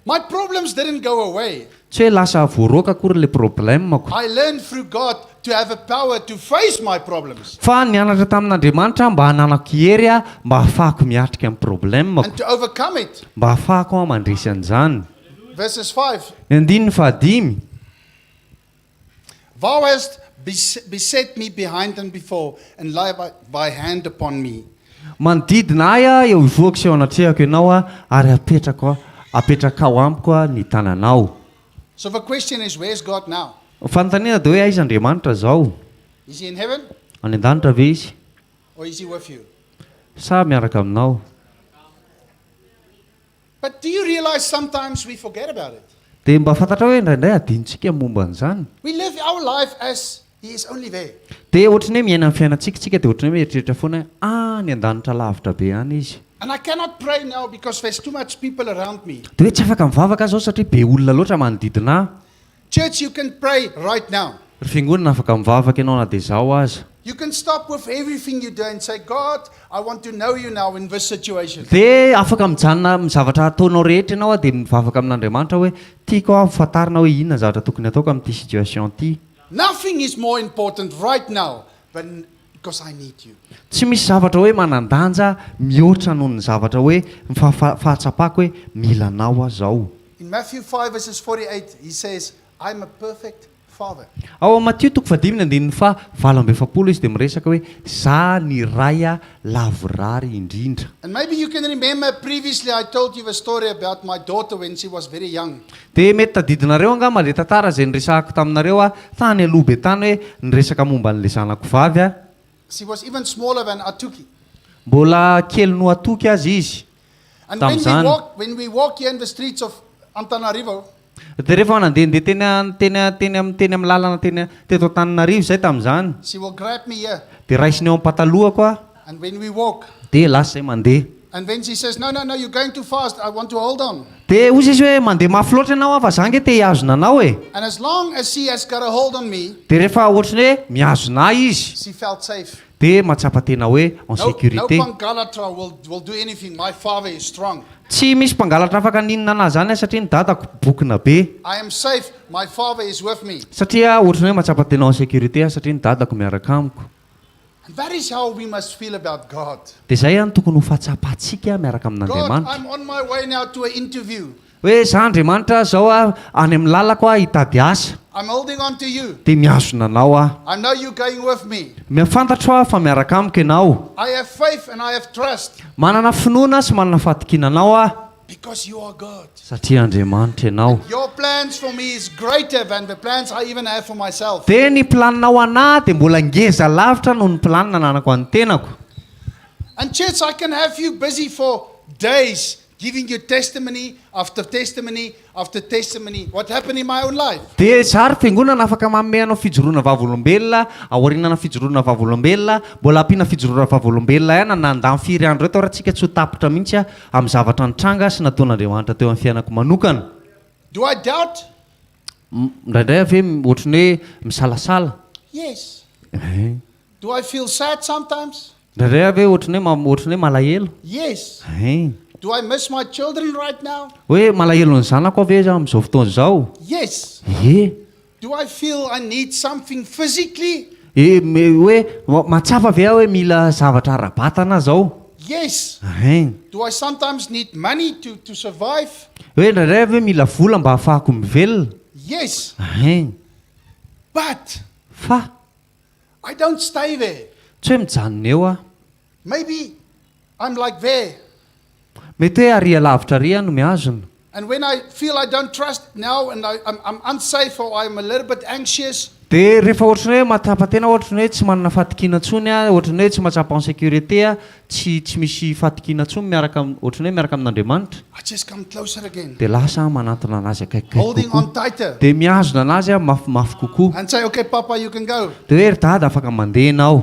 My problems didn't go away. Tsy hoe lasa voaroaka akory le problème-ko. I learned through God to have a power to face my problems. Fa nianatra tamin'Andriamanitra aho mba hananako hery aho mba hahafahako miatrika ny problème-ko. And to overcome it. Mba hahafahako aho mandresy an'izany. Verses 5. Ny andininy fahadimy. Thou hast beset me behind and before, and lay thy hand upon me. Manodidina ahy aho eo ivohoko sy eo anatrehako ianao aho, ary apetrako apetrakao amiko aho ny tananao. So the question is, where's God now? Ny fanontaniana dia hoe aiza Andriamanitra izao? Is he in heaven? Any an-danitra ve Izy? Or is he with you? Sa miaraka aminao? But do you realize sometimes we forget about it? Dia mba fantatrao hoe indraindray adinontsika ny momba an'izany? We live our life as he is only there. Dia ohatran'ny hoe miaina ny fiainantsika isika dia ohatran'ny hoe mieritreritra foana hoe any an-danitra lavitra be any izy. And I cannot pray now because there's too much people around me. Dia hoe tsy afaka mivavaka aho izao satria be olona loatra manodidina ahy. Church, you can pray right now. Ry fiangonana, afaka mivavaka ianao na dia izaho aza. You can stop with everything you do and say, God, I want to know you now in this situation. Dia afaka mijanona amin'ny zavatra ataonao rehetra ianao dia mivavaka amin'Andriamanitra hoe, tiako aho fantarina hoe inona ny zavatra tokony hataoko amin'ity situation ity. Nothing is more important right now than because I need you. Tsy misy zavatra hoe manan-danja mihoatra noho ny zavatra hoe ny fahatsapako hoe mila anao aho izao. In Matthew 5 verses 48 he says, I'm a perfect father. Ao amin'ny Matio toko fahadimy ny andininy faha 48 izy dia miresaka hoe za ny Ray lavorary indrindra. And maybe you can remember previously I told you the story about my daughter when she was very young. Dia mety tadidinareo angamba ilay tantara izay niresahako taminareo aho tany aloha be tany hoe niresaka momba an'ilay zanako vavy aho. She was even smaller than Atuki. Mbola kely nohatoky aza izy And when we tamin'izany. walk, when we walk here in the streets of Antananarivo, Dia rehefa nandehandeha teny an- teny an- teny amin'ny teny amin'ny lalana teny an- teto Antananarivo izay tamin'izany, she will grab me here. dia raisiny eo am-patalohako aho, And when we walk, dia lasa izay mandeha. and when she says, No, no, no, you're going too fast, I want to hold on. Dia hoy izy hoe mandeha mafy loatra ianao an, fa za ange te hihazona anao e. And as long as she has got a hold on me, Dia rehefa ohatran'ny hoe mihazona ahy izy, she felt safe. dia mahatsapa tena hoe en No, no sécurité. Pangalatra will, will do anything. My father is strong. Tsy misy mpangalatra afaka haninona anahy zany aho satria ny dadako bokona be. I am safe. My father is with me. Satria ohatran'ny hoe mahatsapa tena en sécurité aho satria ny dadako miaraka amiko. And that is how we must feel about God. Dia izay no tokony ho fahatsapantsika miaraka God, amin'Andriamanitra. I'm on my way now to an interview. Hoe za Andriamanitra zao aho any amin'ny lalako aho hitady asa. I'm holding on to you. Dia mihazona anao aho. I know you're going with me. Fantatro aho fa miaraka amiko ianao. I have faith and I have trust Manana finoana sy manana fahatokiana anao aho. because you are God. Satria Andriamanitra ianao. Your plans for me is greater than the plans I even have for myself. Dia ny planinao anah dia mbola ngeza lavitra noho ny planina ananako an'ny tenako. And church, I can have you busy for days giving you testimony after testimony after testimony what happened in my own life. Dia za ry fiangonana afaka manome anao fijoroana vavolombelona, aorianana fijoroana vavolombelona, mbola ampiana fijoroana vavolombelona ihany na nandany firy andro eto ary tsika tsy ho tapitra mihitsy aho amin'ny zavatra nitranga sy nataon'Andriamanitra teo amin'ny fiainako manokana. Do I doubt? Indraindray aho ve ohatran'ny hoe misalasala? Yes. Eh. Do I feel sad sometimes? Indraindray aho ve ohatran'ny hoe ohatran'ny hoe malahelo? Yes. Eh. Do I miss my children right now? Hoe malahelo ny zanako aho ve zaho amin'izao fotoana izao? Yes. Ie. Do I feel I need something physically? E, me, hoe mahatsapa ve aho hoe mila zavatra ara-batana aho izao? Yes. Hein. Do I sometimes need money to, to survive? Hoe indraindray aho ve mila vola mba hahafahako mivelona? Yes. Hein. But Fa I don't stay there. tsy hoe mijanona eo aho. Maybe I'm like there. Mety hoe ary alavitra ary aho no mihazona. And when I feel I don't trust now and I, I'm, I'm unsafe or I'm a little bit anxious, Dia rehefa ohatran'ny hoe mahatsapa tena ohatran'ny hoe tsy manana fahatokiana intsony aho, ohatran'ny hoe tsy mahatsapa en sécurité aho, tsy tsy misy fahatokiana intsony miaraka am- ohatran'ny hoe miaraka amin'Andriamanitra, I just come closer again, dia lasa aho manantona an'Azy akaikikaiky holding kokoa. on tighter, Dia mihazona an'Azy aho mafimafy kokoa. and say, Okay, Papa, you can go. Dia hoe ry Dada afaka mandeha ianao.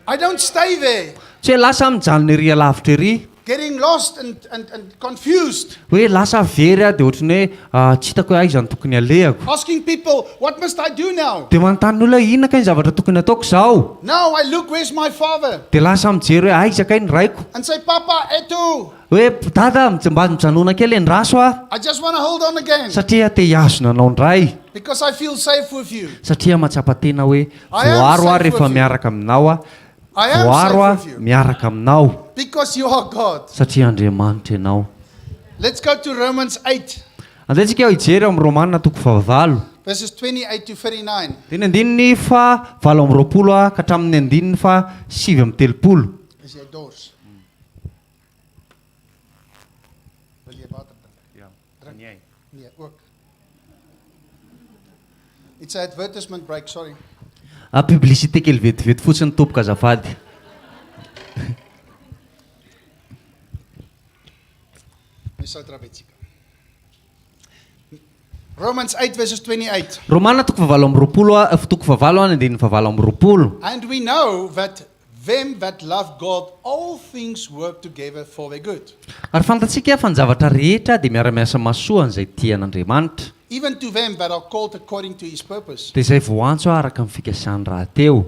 I don't stay there, Tsy hoe lasa aho mijanona ery alavitra ery. getting lost and, and, and confused, Hoe lasa very aho dia ohatran'ny hoe tsy hitako hoe aiza no tokony alehako. asking people, What must I do now? Dia manontany ny olona hoe inona kay ny zavatra tokony ataoko izao? Now I look, where's my father? Dia lasa aho mijery hoe aiza kay ny raiko? And say, Papa, eto, Hoe dada mba mijanona kely endraso aho I just want to hold on again satria te hihazona anao indray. because I feel safe with you. Satria mahatsapa tena hoe I am voaro aho safe rehefa with you. miaraka aminao aho. I am Voaro safe aho with you. miaraka aminao Because you are God. satria Andriamanitra ianao. Let's go to Romans 8, Andeha tsika hijery ao amin'ny Romana toko fahavalo. verses 28 to 39. Dia ny andininy faha 28 ka hatramin'ny andininy faha 39. Is jy dors? Wil jy water drink? Ja. Drink. Nee, ook. It's an advertisement break, sorry. Ah, publicité kely vetivety fotsiny tompoko azafady. Misaotra betsika. Romans 8 verses 28. Romana toko fahavalo amby roapolo a, toko fahavalo any andininy fahavalo amby roapolo. And we know that them that love God, all things work together for their good, Ary fantatsika fa ny zavatra rehetra dia miara-miasa mahasoa an'izay tia an'Andriamanitra, even to them that are called according to his purpose. dia izay voantso araka ny fikasany rahateo.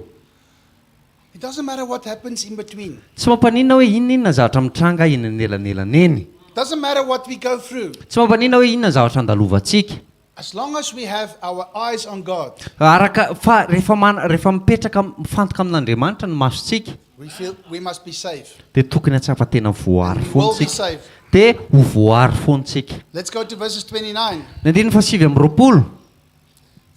It doesn't matter what happens in between. Tsy mampaninona hoe inona inona zavatra mitranga eny anelanelana eny. Doesn't matter what we go through. Tsy mampaninona hoe inona zavatra andalovantsika. As long as we have our eyes on God, Araka fa rehefa man, rehefa mipetraka mifantoka amin'Andriamanitra ny masontsika, we feel we must be safe. dia tokony hahatsapa tena voaro We foana will be isika. safe. Dia ho voaro foana isika. Let's go to verses 29. Ny andininy fahasivy amby roapolo.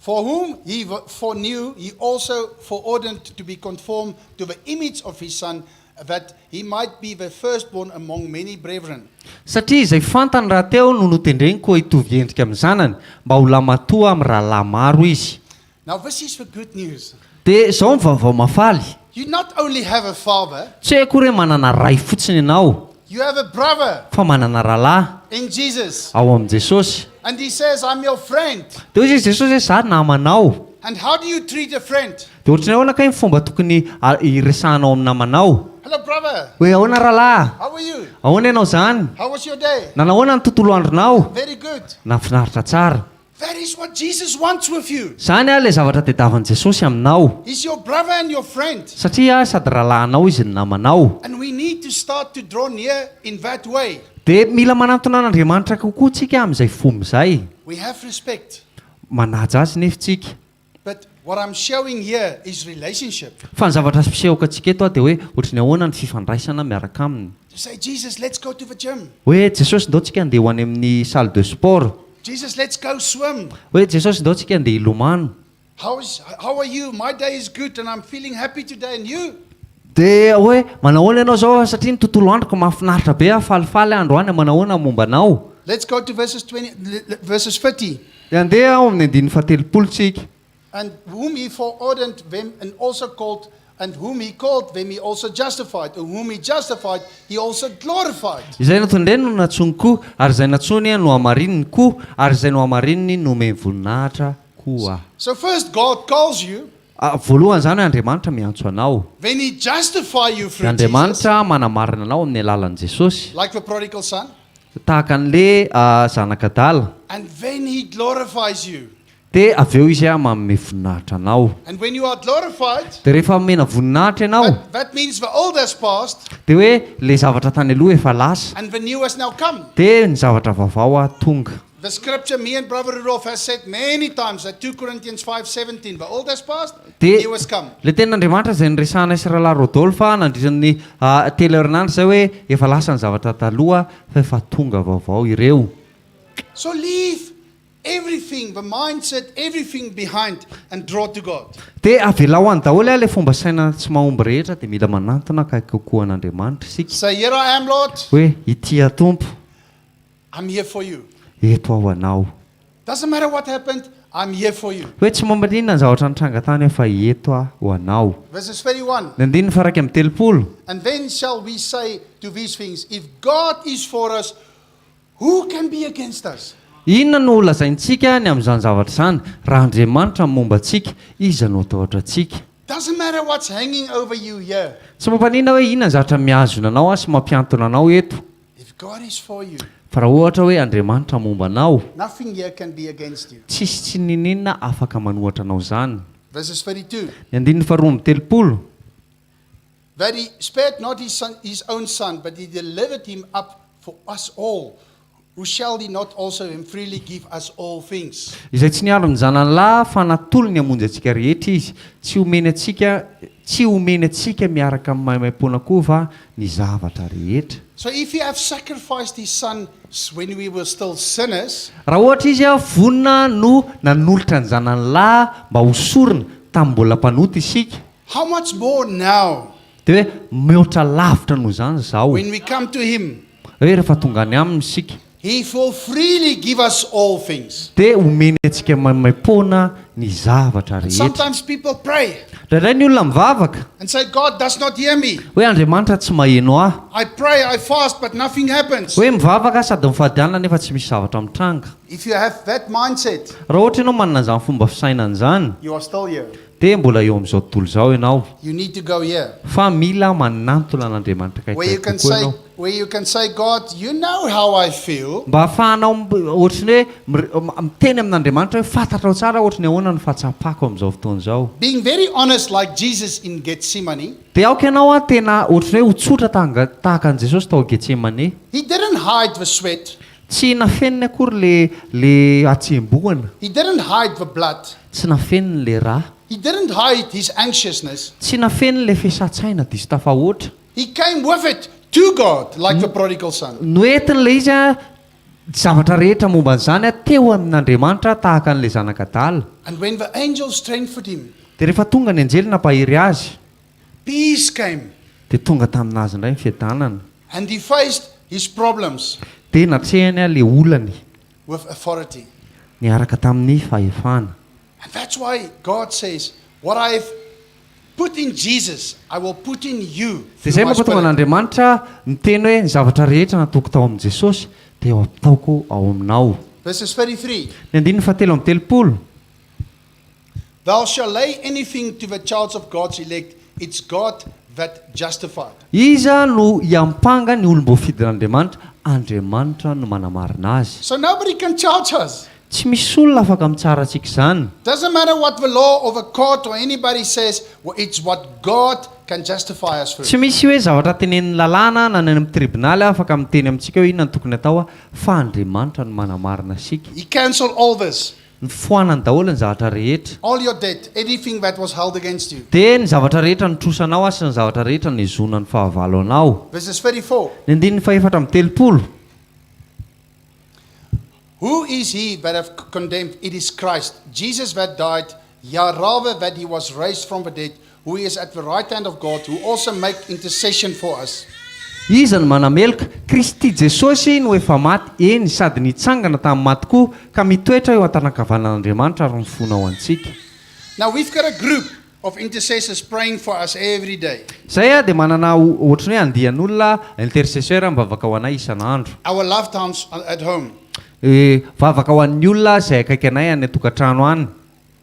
For whom he foreknew, he also foreordained to be conformed to the image of his Son, that he might be the firstborn among many brethren. Satria izay fantany rahateo no notendreny koa hitovy endrika amin'ny Zanany, mba ho lahimatoa amin'ny rahalahy maro izy. Now, this is the good news. Dia izao ny vaovao mahafaly. You not only have a father, Tsy hoe akory hoe manana ray fotsiny ianao, you have a brother fa manana rahalahy in Jesus. ao amin'i Jesosy. And he says, I'm your friend. Dia hoy izy Jesosy hoe za namanao. And how do you treat a friend? Dia ohatran'ny ahoana kay ny fomba tokony hiresahanao amin'ny namanao? Hello, brother. Hoe ahoana rahalahy? How are you? Ahoana ianao izany? How was your day? Nanahoana ny tontolo andronao? Very good. Nahafinaritra tsara. That is what Jesus wants with you. Izany ilay zavatra tadiavin'i Jesosy aminao. He's your brother and your friend. Satria sady rahalahinao izy no namanao. And we need to start to draw near in that way. Dia mila manantona an'Andriamanitra kokoa tsika amin'izay fomba izay. We have respect. Manaja azy nefa tsika. But what I'm showing here is relationship. Fa ny zavatra asehoko antsika eto dia hoe ohatry ny ahoana ny fifandraisana miaraka aminy. To say, Jesus, let's go to the gym. Hoe Jesosy ndao tsika andeha ho any amin'ny salle de sport. Jesus, let's go swim. Hoe Jesosy ndao tsika andeha hilomano. How is, how are you? My day is good and I'm feeling happy today and you? Dia hoe manahoana ianao izao satria ny tontolo androko mahafinaritra be aho, falifaly aho androany, manahoana ny momba anao? Let's go to verses 20, verses 30. Dia andeha ao amin'ny andininy fahatelopolo tsika. And whom he foreordained them and also called, and whom he called them he also justified, and whom he justified he also glorified. Izay notondreny no nantsoiny koa, ary izay nantsoiny nohamarininy koa, ary izay nohamarininy nomeny voninahitra koa. So first God calls you. Voalohany izany hoe Andriamanitra miantso anao. Then he justify you Dia through Jesus. Andriamanitra manamarina anao amin'ny alalan'i Jesosy. Like the prodigal son. Tahaka an'le zanak'adala. And then he glorifies you. Dia avy eo Izy manome voninahitra anao. And when you are glorified, Dia rehefa omena voninahitra ianao, that, that means the old has passed dia hoe ilay zavatra tany aloha efa lasa, and the new has now come. dia ny zavatra vaovao tonga. The scripture me and brother Rudolph has said many times that 2 Corinthians 5:17 the old has passed, the Dia new has come. ilay tenin'Andriamanitra izay niresahanay sy rahalahy Rodolphe nandritra ny telo herinandro izay hoe efa lasa ny zavatra taloha fa efa tonga vaovao ireo. So leave everything, the mindset, everything behind and draw to God. Dia avelao any daholo ilay fomba saina tsy mahomby rehetra dia mila manantona akaiky kokoa an'Andriamanitra isika. Say, here I am, Lord. Hoe ity aho Tompo. I'm here for you. Eto aho anao. Doesn't matter what happened, I'm here for you. Hoe tsy mampaninona ny zavatra nitranga tany aho fa eto aho ho anao. Verses 31. Ny andininy faha-31. And then shall we say to these things, if God is for us, who can be against us? Inona no holazaintsika ny amin'izany zavatra izany? Raha Andriamanitra no momba antsika, iza no hatahotra antsika? Doesn't matter what's hanging over you here. Tsy mampaninona hoe inona ny zavatra mihazona anao sy mampiantona anao eto. If God is for you, Fa raha ohatra hoe Andriamanitra momba anao, nothing here can be against you. tsisy tsy niniana afaka manohatra anao izany. Verses 32. Ny andininy faharoa amby telopolo. That he spared not his son, his own son, but he delivered him up for us all, who shall he not also him freely give us all things? Izay tsy niaro ny zanany lahy fa natolony hamonjy antsika rehetra izy, tsy homeny antsika, tsy homeny antsika miaraka amin'ny maimaimpoana koa va ny zavatra rehetra? So if he have sacrificed his son when we were still sinners, Raha ohatra izy vonona no nanolotra ny zanany lahy mba ho sorona tamin'ny mbola mpanota isika, how much more now dia hoe mihoatra lavitra noho izany izao, when we come to him, hoe rehefa tonga any aminy isika, he will freely give us all things. dia homeny antsika maimaimpoana ny zavatra rehetra. Sometimes people pray Indraindray ny olona mivavaka and say, God does not hear me. hoe Andriamanitra tsy maheno ahy. I pray, I fast, but nothing happens. Hoe mivavaka sady mifady hanina nefa tsy misy zavatra mitranga. If you have that mindset, Raha ohatra ianao manana izany fomba fisainana izany, you are still here. dia mbola eo amin'izao tontolo izao ianao. You need to go here. Fa mila manantona an'Andriamanitra Where you akaikikaiky can kokoa say, ianao. where you can say, God, you know how I feel. Mba ahafahanao ohatry ny hoe miteny amin'Andriamanitra hoe fantatrao tsara ohatry ny ahoana ny fahatsapako amin'izao fotoana izao. Being very honest like Jesus in Gethsemane. Dia aoka ianao an tena ohatry ny hoe ho tsotra tahaka an'i Jesosy tao Getsemane. He didn't hide the sweat. Tsy nafeniny akory le le hatsembohana. He didn't hide the blood. Tsy nafeniny le ra. He didn't hide his anxiousness. Tsy nafeniny le fiasan-tsaina diso tafahoatra. He came with it to God like the prodigal son. Noentiny ilay izy an, zavatra rehetra momba an'izany an, teo amin'Andriamanitra tahaka an'ilay zanak'adala. And when the angel strengthened him. Dia rehefa tonga ny anjely nampahery azy. Peace came. Dia tonga tamin'azy indray ny fiadanana. And he faced his problems. Dia natrehany ilay olany. With authority. Niaraka tamin'ny fahefana. And that's why God says, what I have. put in Jesus, I will put in you Dia through izay my mampatonga spirit. an'Andriamanitra miteny hoe ny zavatra rehetra nataoko tao amin'i Jesosy dia ho ataoko ao aminao. Verses 33. Ny andininy fahatelo amby 30. Thou shall lay anything to the charge of God's elect, it's God that justified. Iza no hiampanga ny olom-boafidin'Andriamanitra? Andriamanitra no manamarina azy. So nobody can charge us. Tsy misy olona afaka mitsara antsika izany. Doesn't matter what the law or the court or anybody says, it's what God can justify us through. Tsy misy hoe zavatra tenenin'ny lalàna na ny any amin'ny tribonaly afaka miteny amintsika hoe inona no tokony atao fa Andriamanitra no manamarina antsika. He cancelled all this. Nofoanany daholo ny zavatra rehetra. All your debt, anything that was held against you. Dia ny zavatra rehetra nitrosanao aho sy ny zavatra rehetra nihazonan'ny fahavalo anao. Verses 34. Ny andininy fahefatra amby 30. Who is he that hath condemned? It is Christ, Jesus that died, yea, rather that he was raised from the dead, who is at the right hand of God, who also make intercession for us. Iza no manameloka? Kristy Jesosy no efa maty, eny, sady nitsangana tamin'ny maty koa, ka mitoetra eo an-tanan-kavanan'Andriamanitra ary mifona ho antsika. Now we've got a group of intercessors praying for us every day. Izay aho dia manana ohatran'ny hoe andian'olona intercesseur mivavaka ho anay isan'andro. Our loved ones at home. Vavaka ho an'ny olona izay akaiky anay any an-tokantrano any.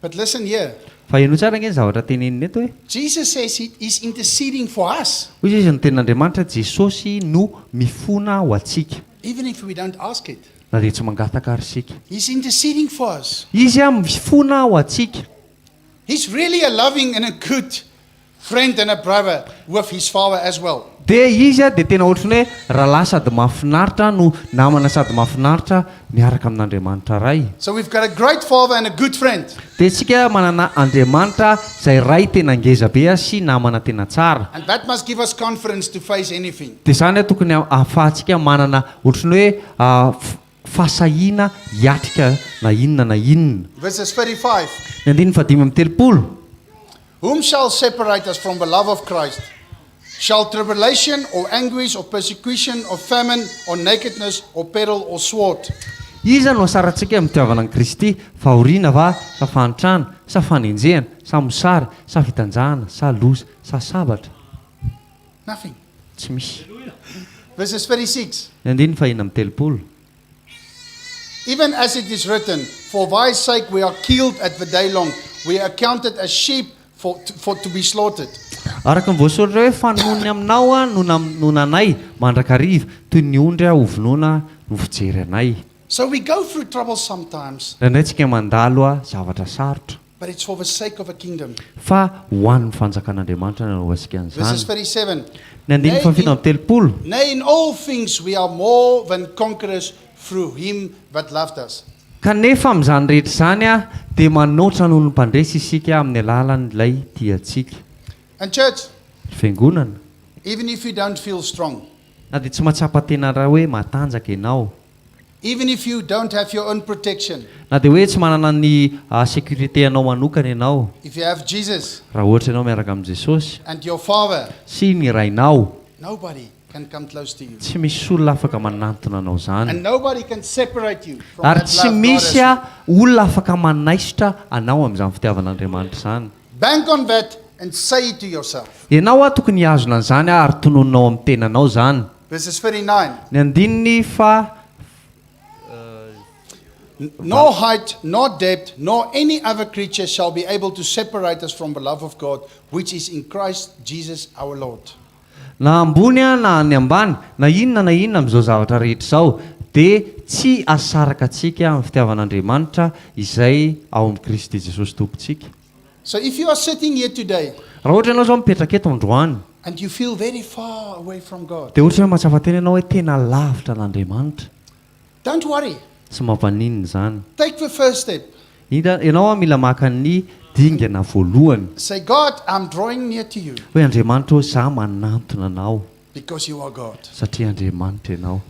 But listen here. Fa henoy tsara ange ny zavatra teneniny eto e. Jesus says he is interceding for us. Hoy izy ny tenin'Andriamanitra, Jesosy no mifona ho antsika. Even if we don't ask it. Na dia tsy mangataka ary isika. He's interceding for us. Izy mifona ho antsika. He's really a loving and a good friend and a brother with his father as well. Dia izy dia tena ohatran'ny hoe rahalahy sady mahafinaritra no namana sady mahafinaritra miaraka amin'Andriamanitra Ray. So we've got a great father and a good friend. Dia isika manana Andriamanitra izay Ray tena ngeza be sy namana tena tsara. And that must give us confidence to face anything. Dia izany tokony ahafahantsika manana ohatran'ny hoe fahasahiana hiatrika na inona na inona. Verses 35. Ny andininy fahadimy amby 30. Whom shall separate us from the love of Christ? Shall tribulation or anguish or persecution or famine or nakedness or peril or sword? Iza no hasarantsika amin'ny fitiavana an'i Kristy? Fahoriana va, sa fahantrana, sa fanenjehana, sa mosary, sa fitanjahana, sa loza, sa sabatra? Nothing. Tsy misy. Verses 36. Ny andininy fahenina amby 30. Even as it is written, For thy sake we are killed at the day long, we are accounted as sheep for, for to be slaughtered. Araka ny voasoratra hoe, Fa noho ny aminao aho no nam- no nanay mandrakariva, toy ny ondry aho hovonoina no fijery anay. So we go through trouble sometimes, Indraindray tsika mandalo a zavatra sarotra. but it's for the sake of a kingdom. Fa ho an'ny fanjakan'Andriamanitra no anaovantsika Verses an'izany. 37. Ny andininy Nay, fahafito in, amby 30. nay, in all things we are more than conquerors through him that loved us. Kanefa amin'izany rehetra izany dia manoatra noho ny mpandresy isika amin'ny alalan'ilay tia antsika. And church, Ry fiangonana, even if you don't feel strong, na dia tsy mahatsapa tena raha hoe matanjaka ianao, even if you don't have your own protection, na dia hoe tsy manana ny sécurité anao manokana ianao, if you have Jesus raha ohatra ianao miaraka amin'i Jesosy and your Father, sy ny Rainao, nobody can come close to you. tsy misy olona afaka manantona anao izany. And nobody can separate you from Ary that tsy love God misy has for you. olona afaka manaisotra anao amin'izany fitiavan'Andriamanitra izany. Bank on that and say it to yourself. Ianao tokony hihazona an'izany ary tononinao amin'ny tenanao izany. Verses 39. Ny andininy fa Nor height, nor depth, nor any other creature shall be able to separate us from the love of God, which is in Christ Jesus our Lord. Na ambony na any ambany, na inona na inona amin'izao zavatra rehetra izao, dia tsy hahasaraka antsika amin'ny fitiavan'Andriamanitra izay ao amin'i Kristy Jesosy Tompontsika. So if you are sitting here today Raha ohatra ianao izao mipetraka eto androany, and you feel very far away from God, dia ohatra hoe mahatsapa tena ianao hoe tena lavitra an'Andriamanitra, don't worry. Tsy mampaninona izany. Take the first step. Hita, ianao mila maka ny dingana voalohany. Say, God, I'm drawing near to you. Hoe Andriamanitra ô, izaho manantona Anao. Because you are God. Satria Andriamanitra Ianao.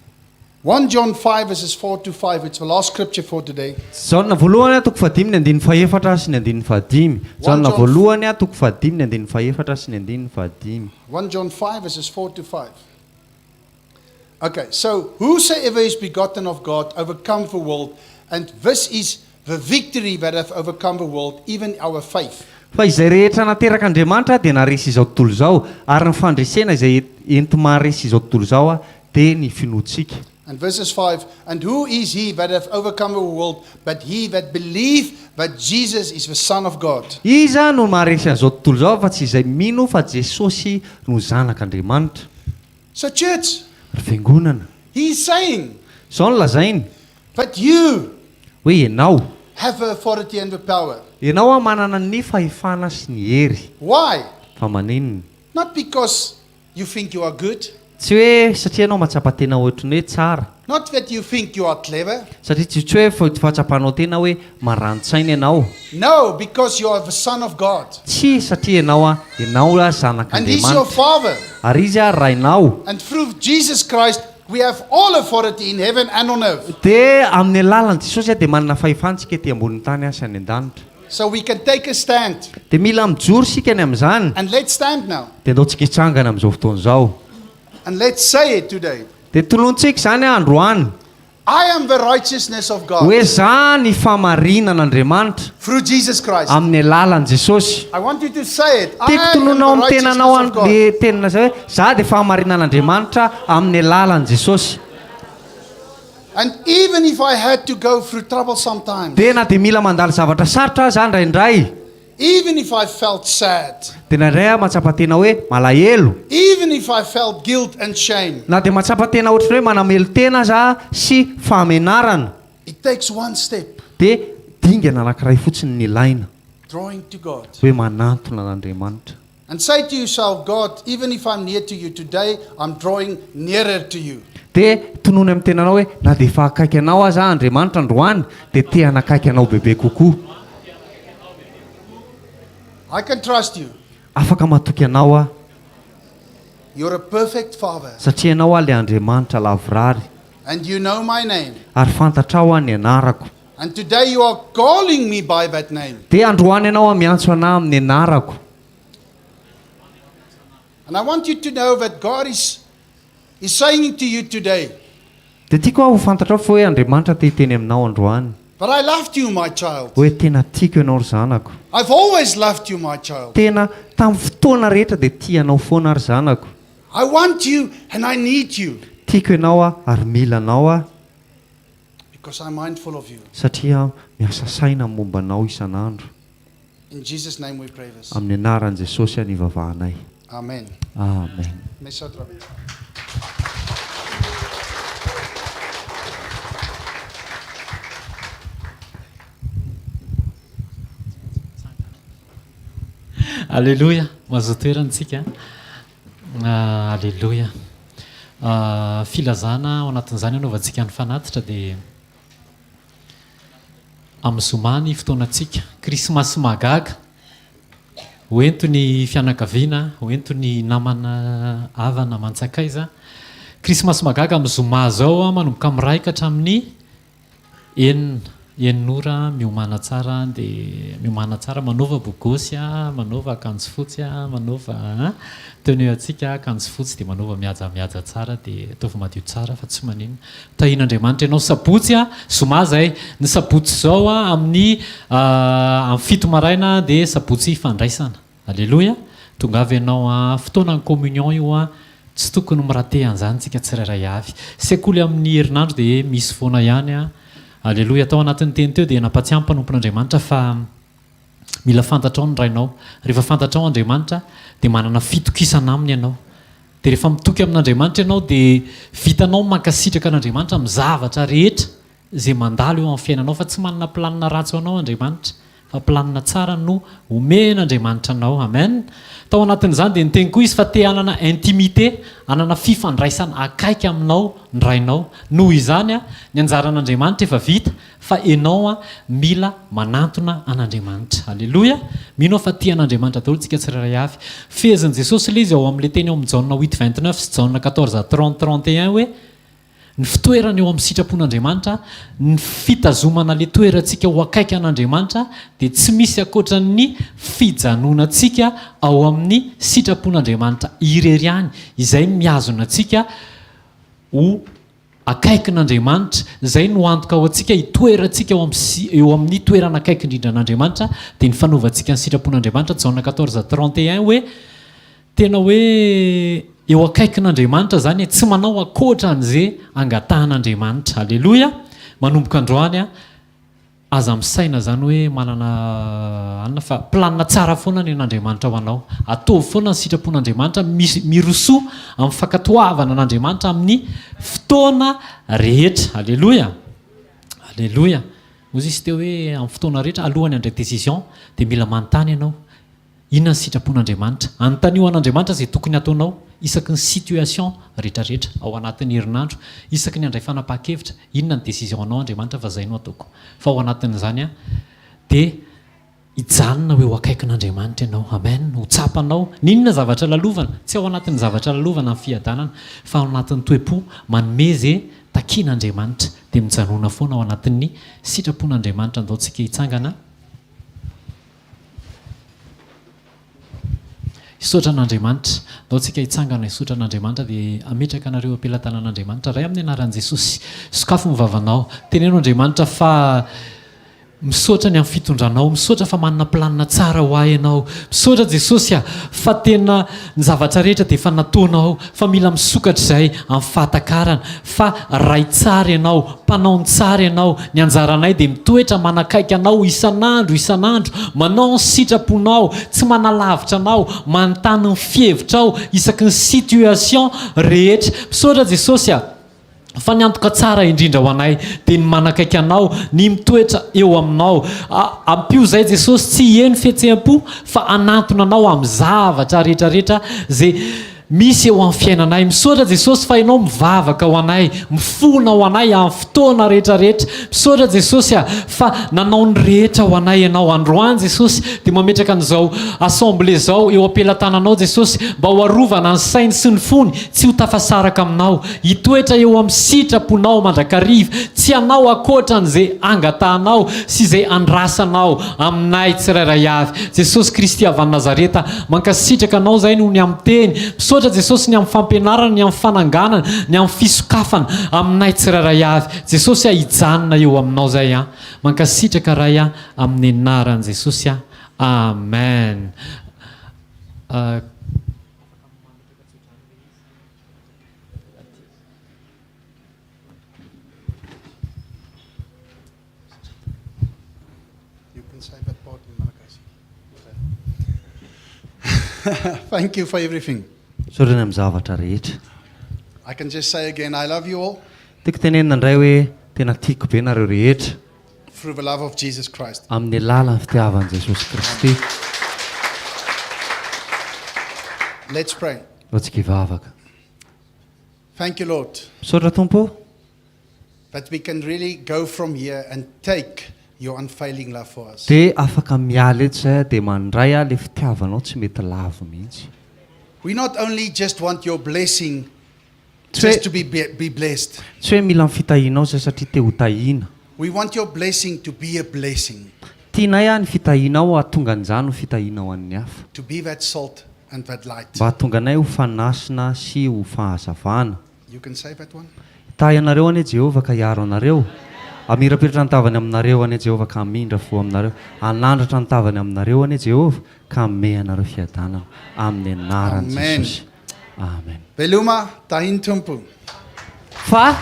1 John 5 verses 4 to 5, it's the last scripture for today. Jaona voalohany toko fahadimy ny andininy fahefatra sy ny andininy fahadimy. Jaona voalohany toko fahadimy ny andininy fahefatra sy ny andininy fahadimy. 1 John 5 verses 4 to 5. Okay, so whosoever is begotten of God overcome the world, and this is the victory that hath overcome the world, even our faith. Fa izay rehetra naterak'Andriamanitra dia naharesy izao tontolo izao, ary ny fandresena izay enti-maharesy izao tontolo izao dia ny finoantsika. And verses 5 And who is he that hath overcome the world, but he that believeth that Jesus is the Son of God? Iza no maharesy an'izao tontolo izao afa-tsy izay mino fa Jesosy no Zanak'Andriamanitra? So, church, Ry fiangonana, he is saying izao no lazainy, that you hoe ianao. have the authority and the power. Ianao manana ny fahefana sy ny hery. Why? Fa maninona? Not because you think you are good, Tsy hoe satria ianao mahatsapa tena ohatry ny hoe tsara. not that you think you are clever. Satria tsy tsy hoe fahatsapanao tena hoe marani-tsaina ianao. No, because you are the Son of God. Tsia, satria ianao a, ianao a And He's your zanak'Andriamanitra. Father. Ary Izy a Rainao. And through Jesus Christ, we have all authority in heaven and on earth. Dia amin'ny alalan'i Jesosy a dia manana fahefana isika ety ambonin'ny tany a sy any an-danitra. So we can take a stand. Dia mila mijoro isika ny amin'izany. And let's stand now. Dia andao tsika hitsangana amin'izao fotoana izao. And let's say it today. Dia tononontsika izany androany. I am the righteousness of God. Hoe za ny fahamarinan'Andriamanitra. Through Jesus Christ. Amin'ny alalan'i Jesosy. I want you to say it. I Tiako am the tononao amin'ny tenanao righteousness of God. le tenina zay hoe za dia fahamarinan'Andriamanitra amin'ny alalan'i Jesosy. And even if I had to go through trouble sometimes. Dia na dia mila mandalo zavatra sarotra aza aho indraindray. Even if I felt sad. Dia indraindray aho mahatsapa tena hoe malahelo. Even if I felt guilt and shame. Na dia mahatsapa tena ohatran'ny hoe manamelo-tena aza aho sy fahamenarana. It takes one step. Dia dingana anankiray fotsiny no ilaina. Drawing to God. Hoe manantona an'Andriamanitra. And say to yourself, God, even if I'm near to you today, I'm drawing nearer to you. Dia tonony amin'ny tenanao hoe, na dia efa akaiky anao aza aho Andriamanitra androany, dia te hanakaiky anao bebe kokoa. I can trust you. Afaka matoky anao aho. You're a perfect father. Satria ianao aho ilay Andriamanitra lavorary. And you know my name. Ary fantatrao aho ny anarako. And today you are calling me by that name. Dia androany ianao aho miantso anah amin'ny anarako. And I want you to know that God is is saying to you today. Dia tiako aho ho fantatrao fa hoe Andriamanitra te hiteny aminao androany. But I loved you my child. Hoe tena tiako ianao ry zanako. I've always loved you my child. Tena tamin'ny fotoana rehetra dia tia anao foana aho ry zanako. I want you and I need you. Tiako ianao aho ary mila anao aho. Because I'm mindful of you. Satria aho miasa saina momba anao isan'andro. In Jesus name we pray this. Amin'ny anaran'i Jesosy aho nivavahanay. Amen. Amen. Misaotra betsaka. Aleloia, mazoto toerana tsika. Aleloia. Filazana ao anatin'izany anaovantsika ny fanatitra dia Amin'ny zoma ny fotoanantsika. Krismasy mahagaga. Ho ento ny fianakaviana, ho ento ny namana, havana aman-tsakaiza. Krismasy mahagaga amin'ny zoma izao manomboka amin'ny iray ka hatramin'ny enina. Enina ora miomàna tsara dia miomàna tsara, manaova bogosy, manaova akanjo fotsy, manaova tenue antsika akanjo fotsy dia manaova mihajamihaja tsara dia ataovy madio tsara fa tsy maninona. Tahian'Andriamanitra ianao. Sabotsy a, zoma izay. Ny sabotsy izao a, amin'ny amin'ny fito maraina dia sabotsy fandraisana. Aleloia. Tongava ianao a, fotoanan'ny communion io a, tsy tokony mi-rater an'izany tsika tsirairay avy. Sekoly amin'ny herinandro dia misy foana ihany a. Aleloia. Tao anatin'ny teny teo dia nampatsiahy ny mpanompon'Andriamanitra fa mila fantatrao ny Rainao. Rehefa fantatrao Andriamanitra dia manana fitokisana aminy ianao. Dia rehefa mitoky amin'Andriamanitra ianao dia vitanao ny mankasitraka an'Andriamanitra amin'ny zavatra rehetra izay mandalo eo amin'ny fiainanao fa tsy manana planina ratsy ho anao Andriamanitra fa planina tsara no omen'Andriamanitra anao. Amen. Tao anatin'izany dia niteny koa izy fa te hanana intimité, hanana fifandraisana akaiky aminao ny Rainao. Noho izany, ny anjaran'Andriamanitra efa vita Fa enao an mila manantona an'Andriamanitra. Aleloia! Mino aho fa tia an'Andriamanitra daholo tsika tsirairay avy. Fehezin'i Jesosy ilay izy ao amin'ilay teny ao amin'ny Jaona huit 29 sy Jaona 14 30 31 hoe, Ny fitoerana eo amin'ny sitrapon'Andriamanitra, ny fitazomana ilay toerantsika ho akaiky an'Andriamanitra dia tsy misy ankoatran'ny fijanonantsika ao amin'ny sitrapon'Andriamanitra irery ihany izay mihazona antsika ho. Akaikin'Andriamanitra, izay no antoka ho antsika hitoerantsika eo amin'ny eo amin'ny toerana akaiky indrindra an'Andriamanitra, dia ny fanaovantsika ny sitrapon'Andriamanitra, Jaona quatorze trente et un hoe, tena hoe eo akaikin'Andriamanitra izany e, tsy manao ankoatra an'izay angatahan'Andriamanitra. Aleloia! Manomboka androany an. Aza misaina zany hoe manana anona fa planina tsara foana ny an'Andriamanitra ho anao. Ataovy foana ny sitrapon'Andriamanitra, mirosoa amin'ny fankatoavana an'Andriamanitra amin'ny fotoana rehetra. Aleloia! Aleloia! Hozy izy teo hoe amin'ny fotoana rehetra alohan'ny handray décision dia mila manontany ianao. Inona ny sitrapon'Andriamanitra? Anontanio an'Andriamanitra izay tokony hataonao isaky ny situation retraretra ao anatin'ny herinandro, isaky ny handray fanapahan-kevitra, inona ny décision anao Andriamanitra fa izay no ataoko. Fa ao anatin'izany an, dia hijanona ho eo akaikin'Andriamanitra ianao. Amen. Ho tsapanao. N'inona zavatra lalovana, tsy ao anatin'ny zavatra lalovana ny fiadanana, fa ao anatin'ny toe-po manome izay takian'Andriamanitra. Dia mijanona foana ao anatin'ny sitrapon'Andriamanitra. Andao tsika hitsangana. Hisaotra an'Andriamanitra. Ndao tsika hitsangana hisaotra an'Andriamanitra dia hametraka anareo am-pelatanan'Andriamanitra. Ray amin'ny anaran'i Jesosy, sokafy ny vavanao. Teneno Andriamanitra fa misaotra ny amin'ny fitondranao, misaotra fa manana planina tsara ho ahy ianao. Misaotra Jesosy a, fa tena ny zavatra rehetra dia efa nataonao, fa mila misokatra izay amin'ny fahatakarana fa Ray tsara ianao, Mpanao ny tsara ianao, ny anjaranay dia mitoetra manakaiky anao isan'andro isan'andro, manao ny sitraponao, tsy manalavitra anao, manontany ny fihevitrao isaky ny situation rehetra. Misaotra Jesosy a! Fa ny antoka tsara indrindra ho anay dia ny manakaiky anao, ny mitoetra eo aminao. Ampio izay Jesosy tsy hiheno fihetseham-po fa hanantona anao amin'ny zavatra rehetra rehetra izay Misy eo amin'ny fiainanay. Misaotra Jesosy fa Ianao mivavaka ho anay, mifona ho anay amin'ny fotoana rehetra rehetra. Misaotra Jesosy a, fa nanao ny rehetra ho anay Ianao. Androany Jesosy dia mametraka an'izao assemblée izao eo am-pelatananao Jesosy mba ho arovana ny sainy sy ny fony tsy ho tafasaraka aminao. Hitoetra eo amin'ny sitraponao mandrakariva, tsy hanao ankoatra an'izay angatahanao sy izay andrasanao aminay tsirairay avy. Jesosy Kristy avy any Nazareta, mankasitraka Anao izahay noho ny amin'ny Teny. Misaotra Jesosy ny amin'ny fampianarana, ny amin'ny fananganana, ny amin'ny fisokafana aminay tsirairay avy. Jesosy a, hijanona eo Aminao izahay an. Mankasitraka Ray a, amin'ny anaran'i Jesosy a. Amen. You can say that part in Malagasy. Thank you for everything. Misaotra ny amin'ny zavatra rehetra. I can just say again, I love you all. Tiako tenenina indray hoe tena tiako be nareo rehetra. Through the love of Jesus Christ. Amin'ny alalan'ny fitiavan'i Jesosy Kristy. Let's pray. Ndao tsika hivavaka. Thank you Lord. Misaotra Tompo o. That we can really go from here and take your unfailing love for us. Dia afaka miala eto izay aho dia mandray aho ilay fitiavanao tsy mety lavo mihitsy. We not only just want your blessing Tsy hoe just to be be blessed. Tsy hoe mila ny fitahianao izay satria te ho tahiana. We want your blessing to be a blessing. Tianay aho ny fitahianao hahatonga an'izany ho fitahiana ho an'ny hafa. To be that salt and that light. Mba hahatonga anay ho fanasina sy ho fahazavana. You can say that one. Hitahy anareo anie Jehovah ka hiaro anareo. Hamirapiratra ny tavany aminareo anie Jehovah ka hamindra fo aminareo. Hanandratra ny tavany aminareo anie Jehovah ka hanome anareo fiadanana. Amin'ny anaran'i Amen. Jesosy. Amen. Veloma tahin'ny Tompo. Fa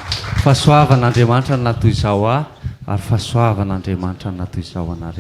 fahasoavan'Andriamanitra no natoy izao ahy, ary fahasoavan'Andriamanitra no natoy izao anareo.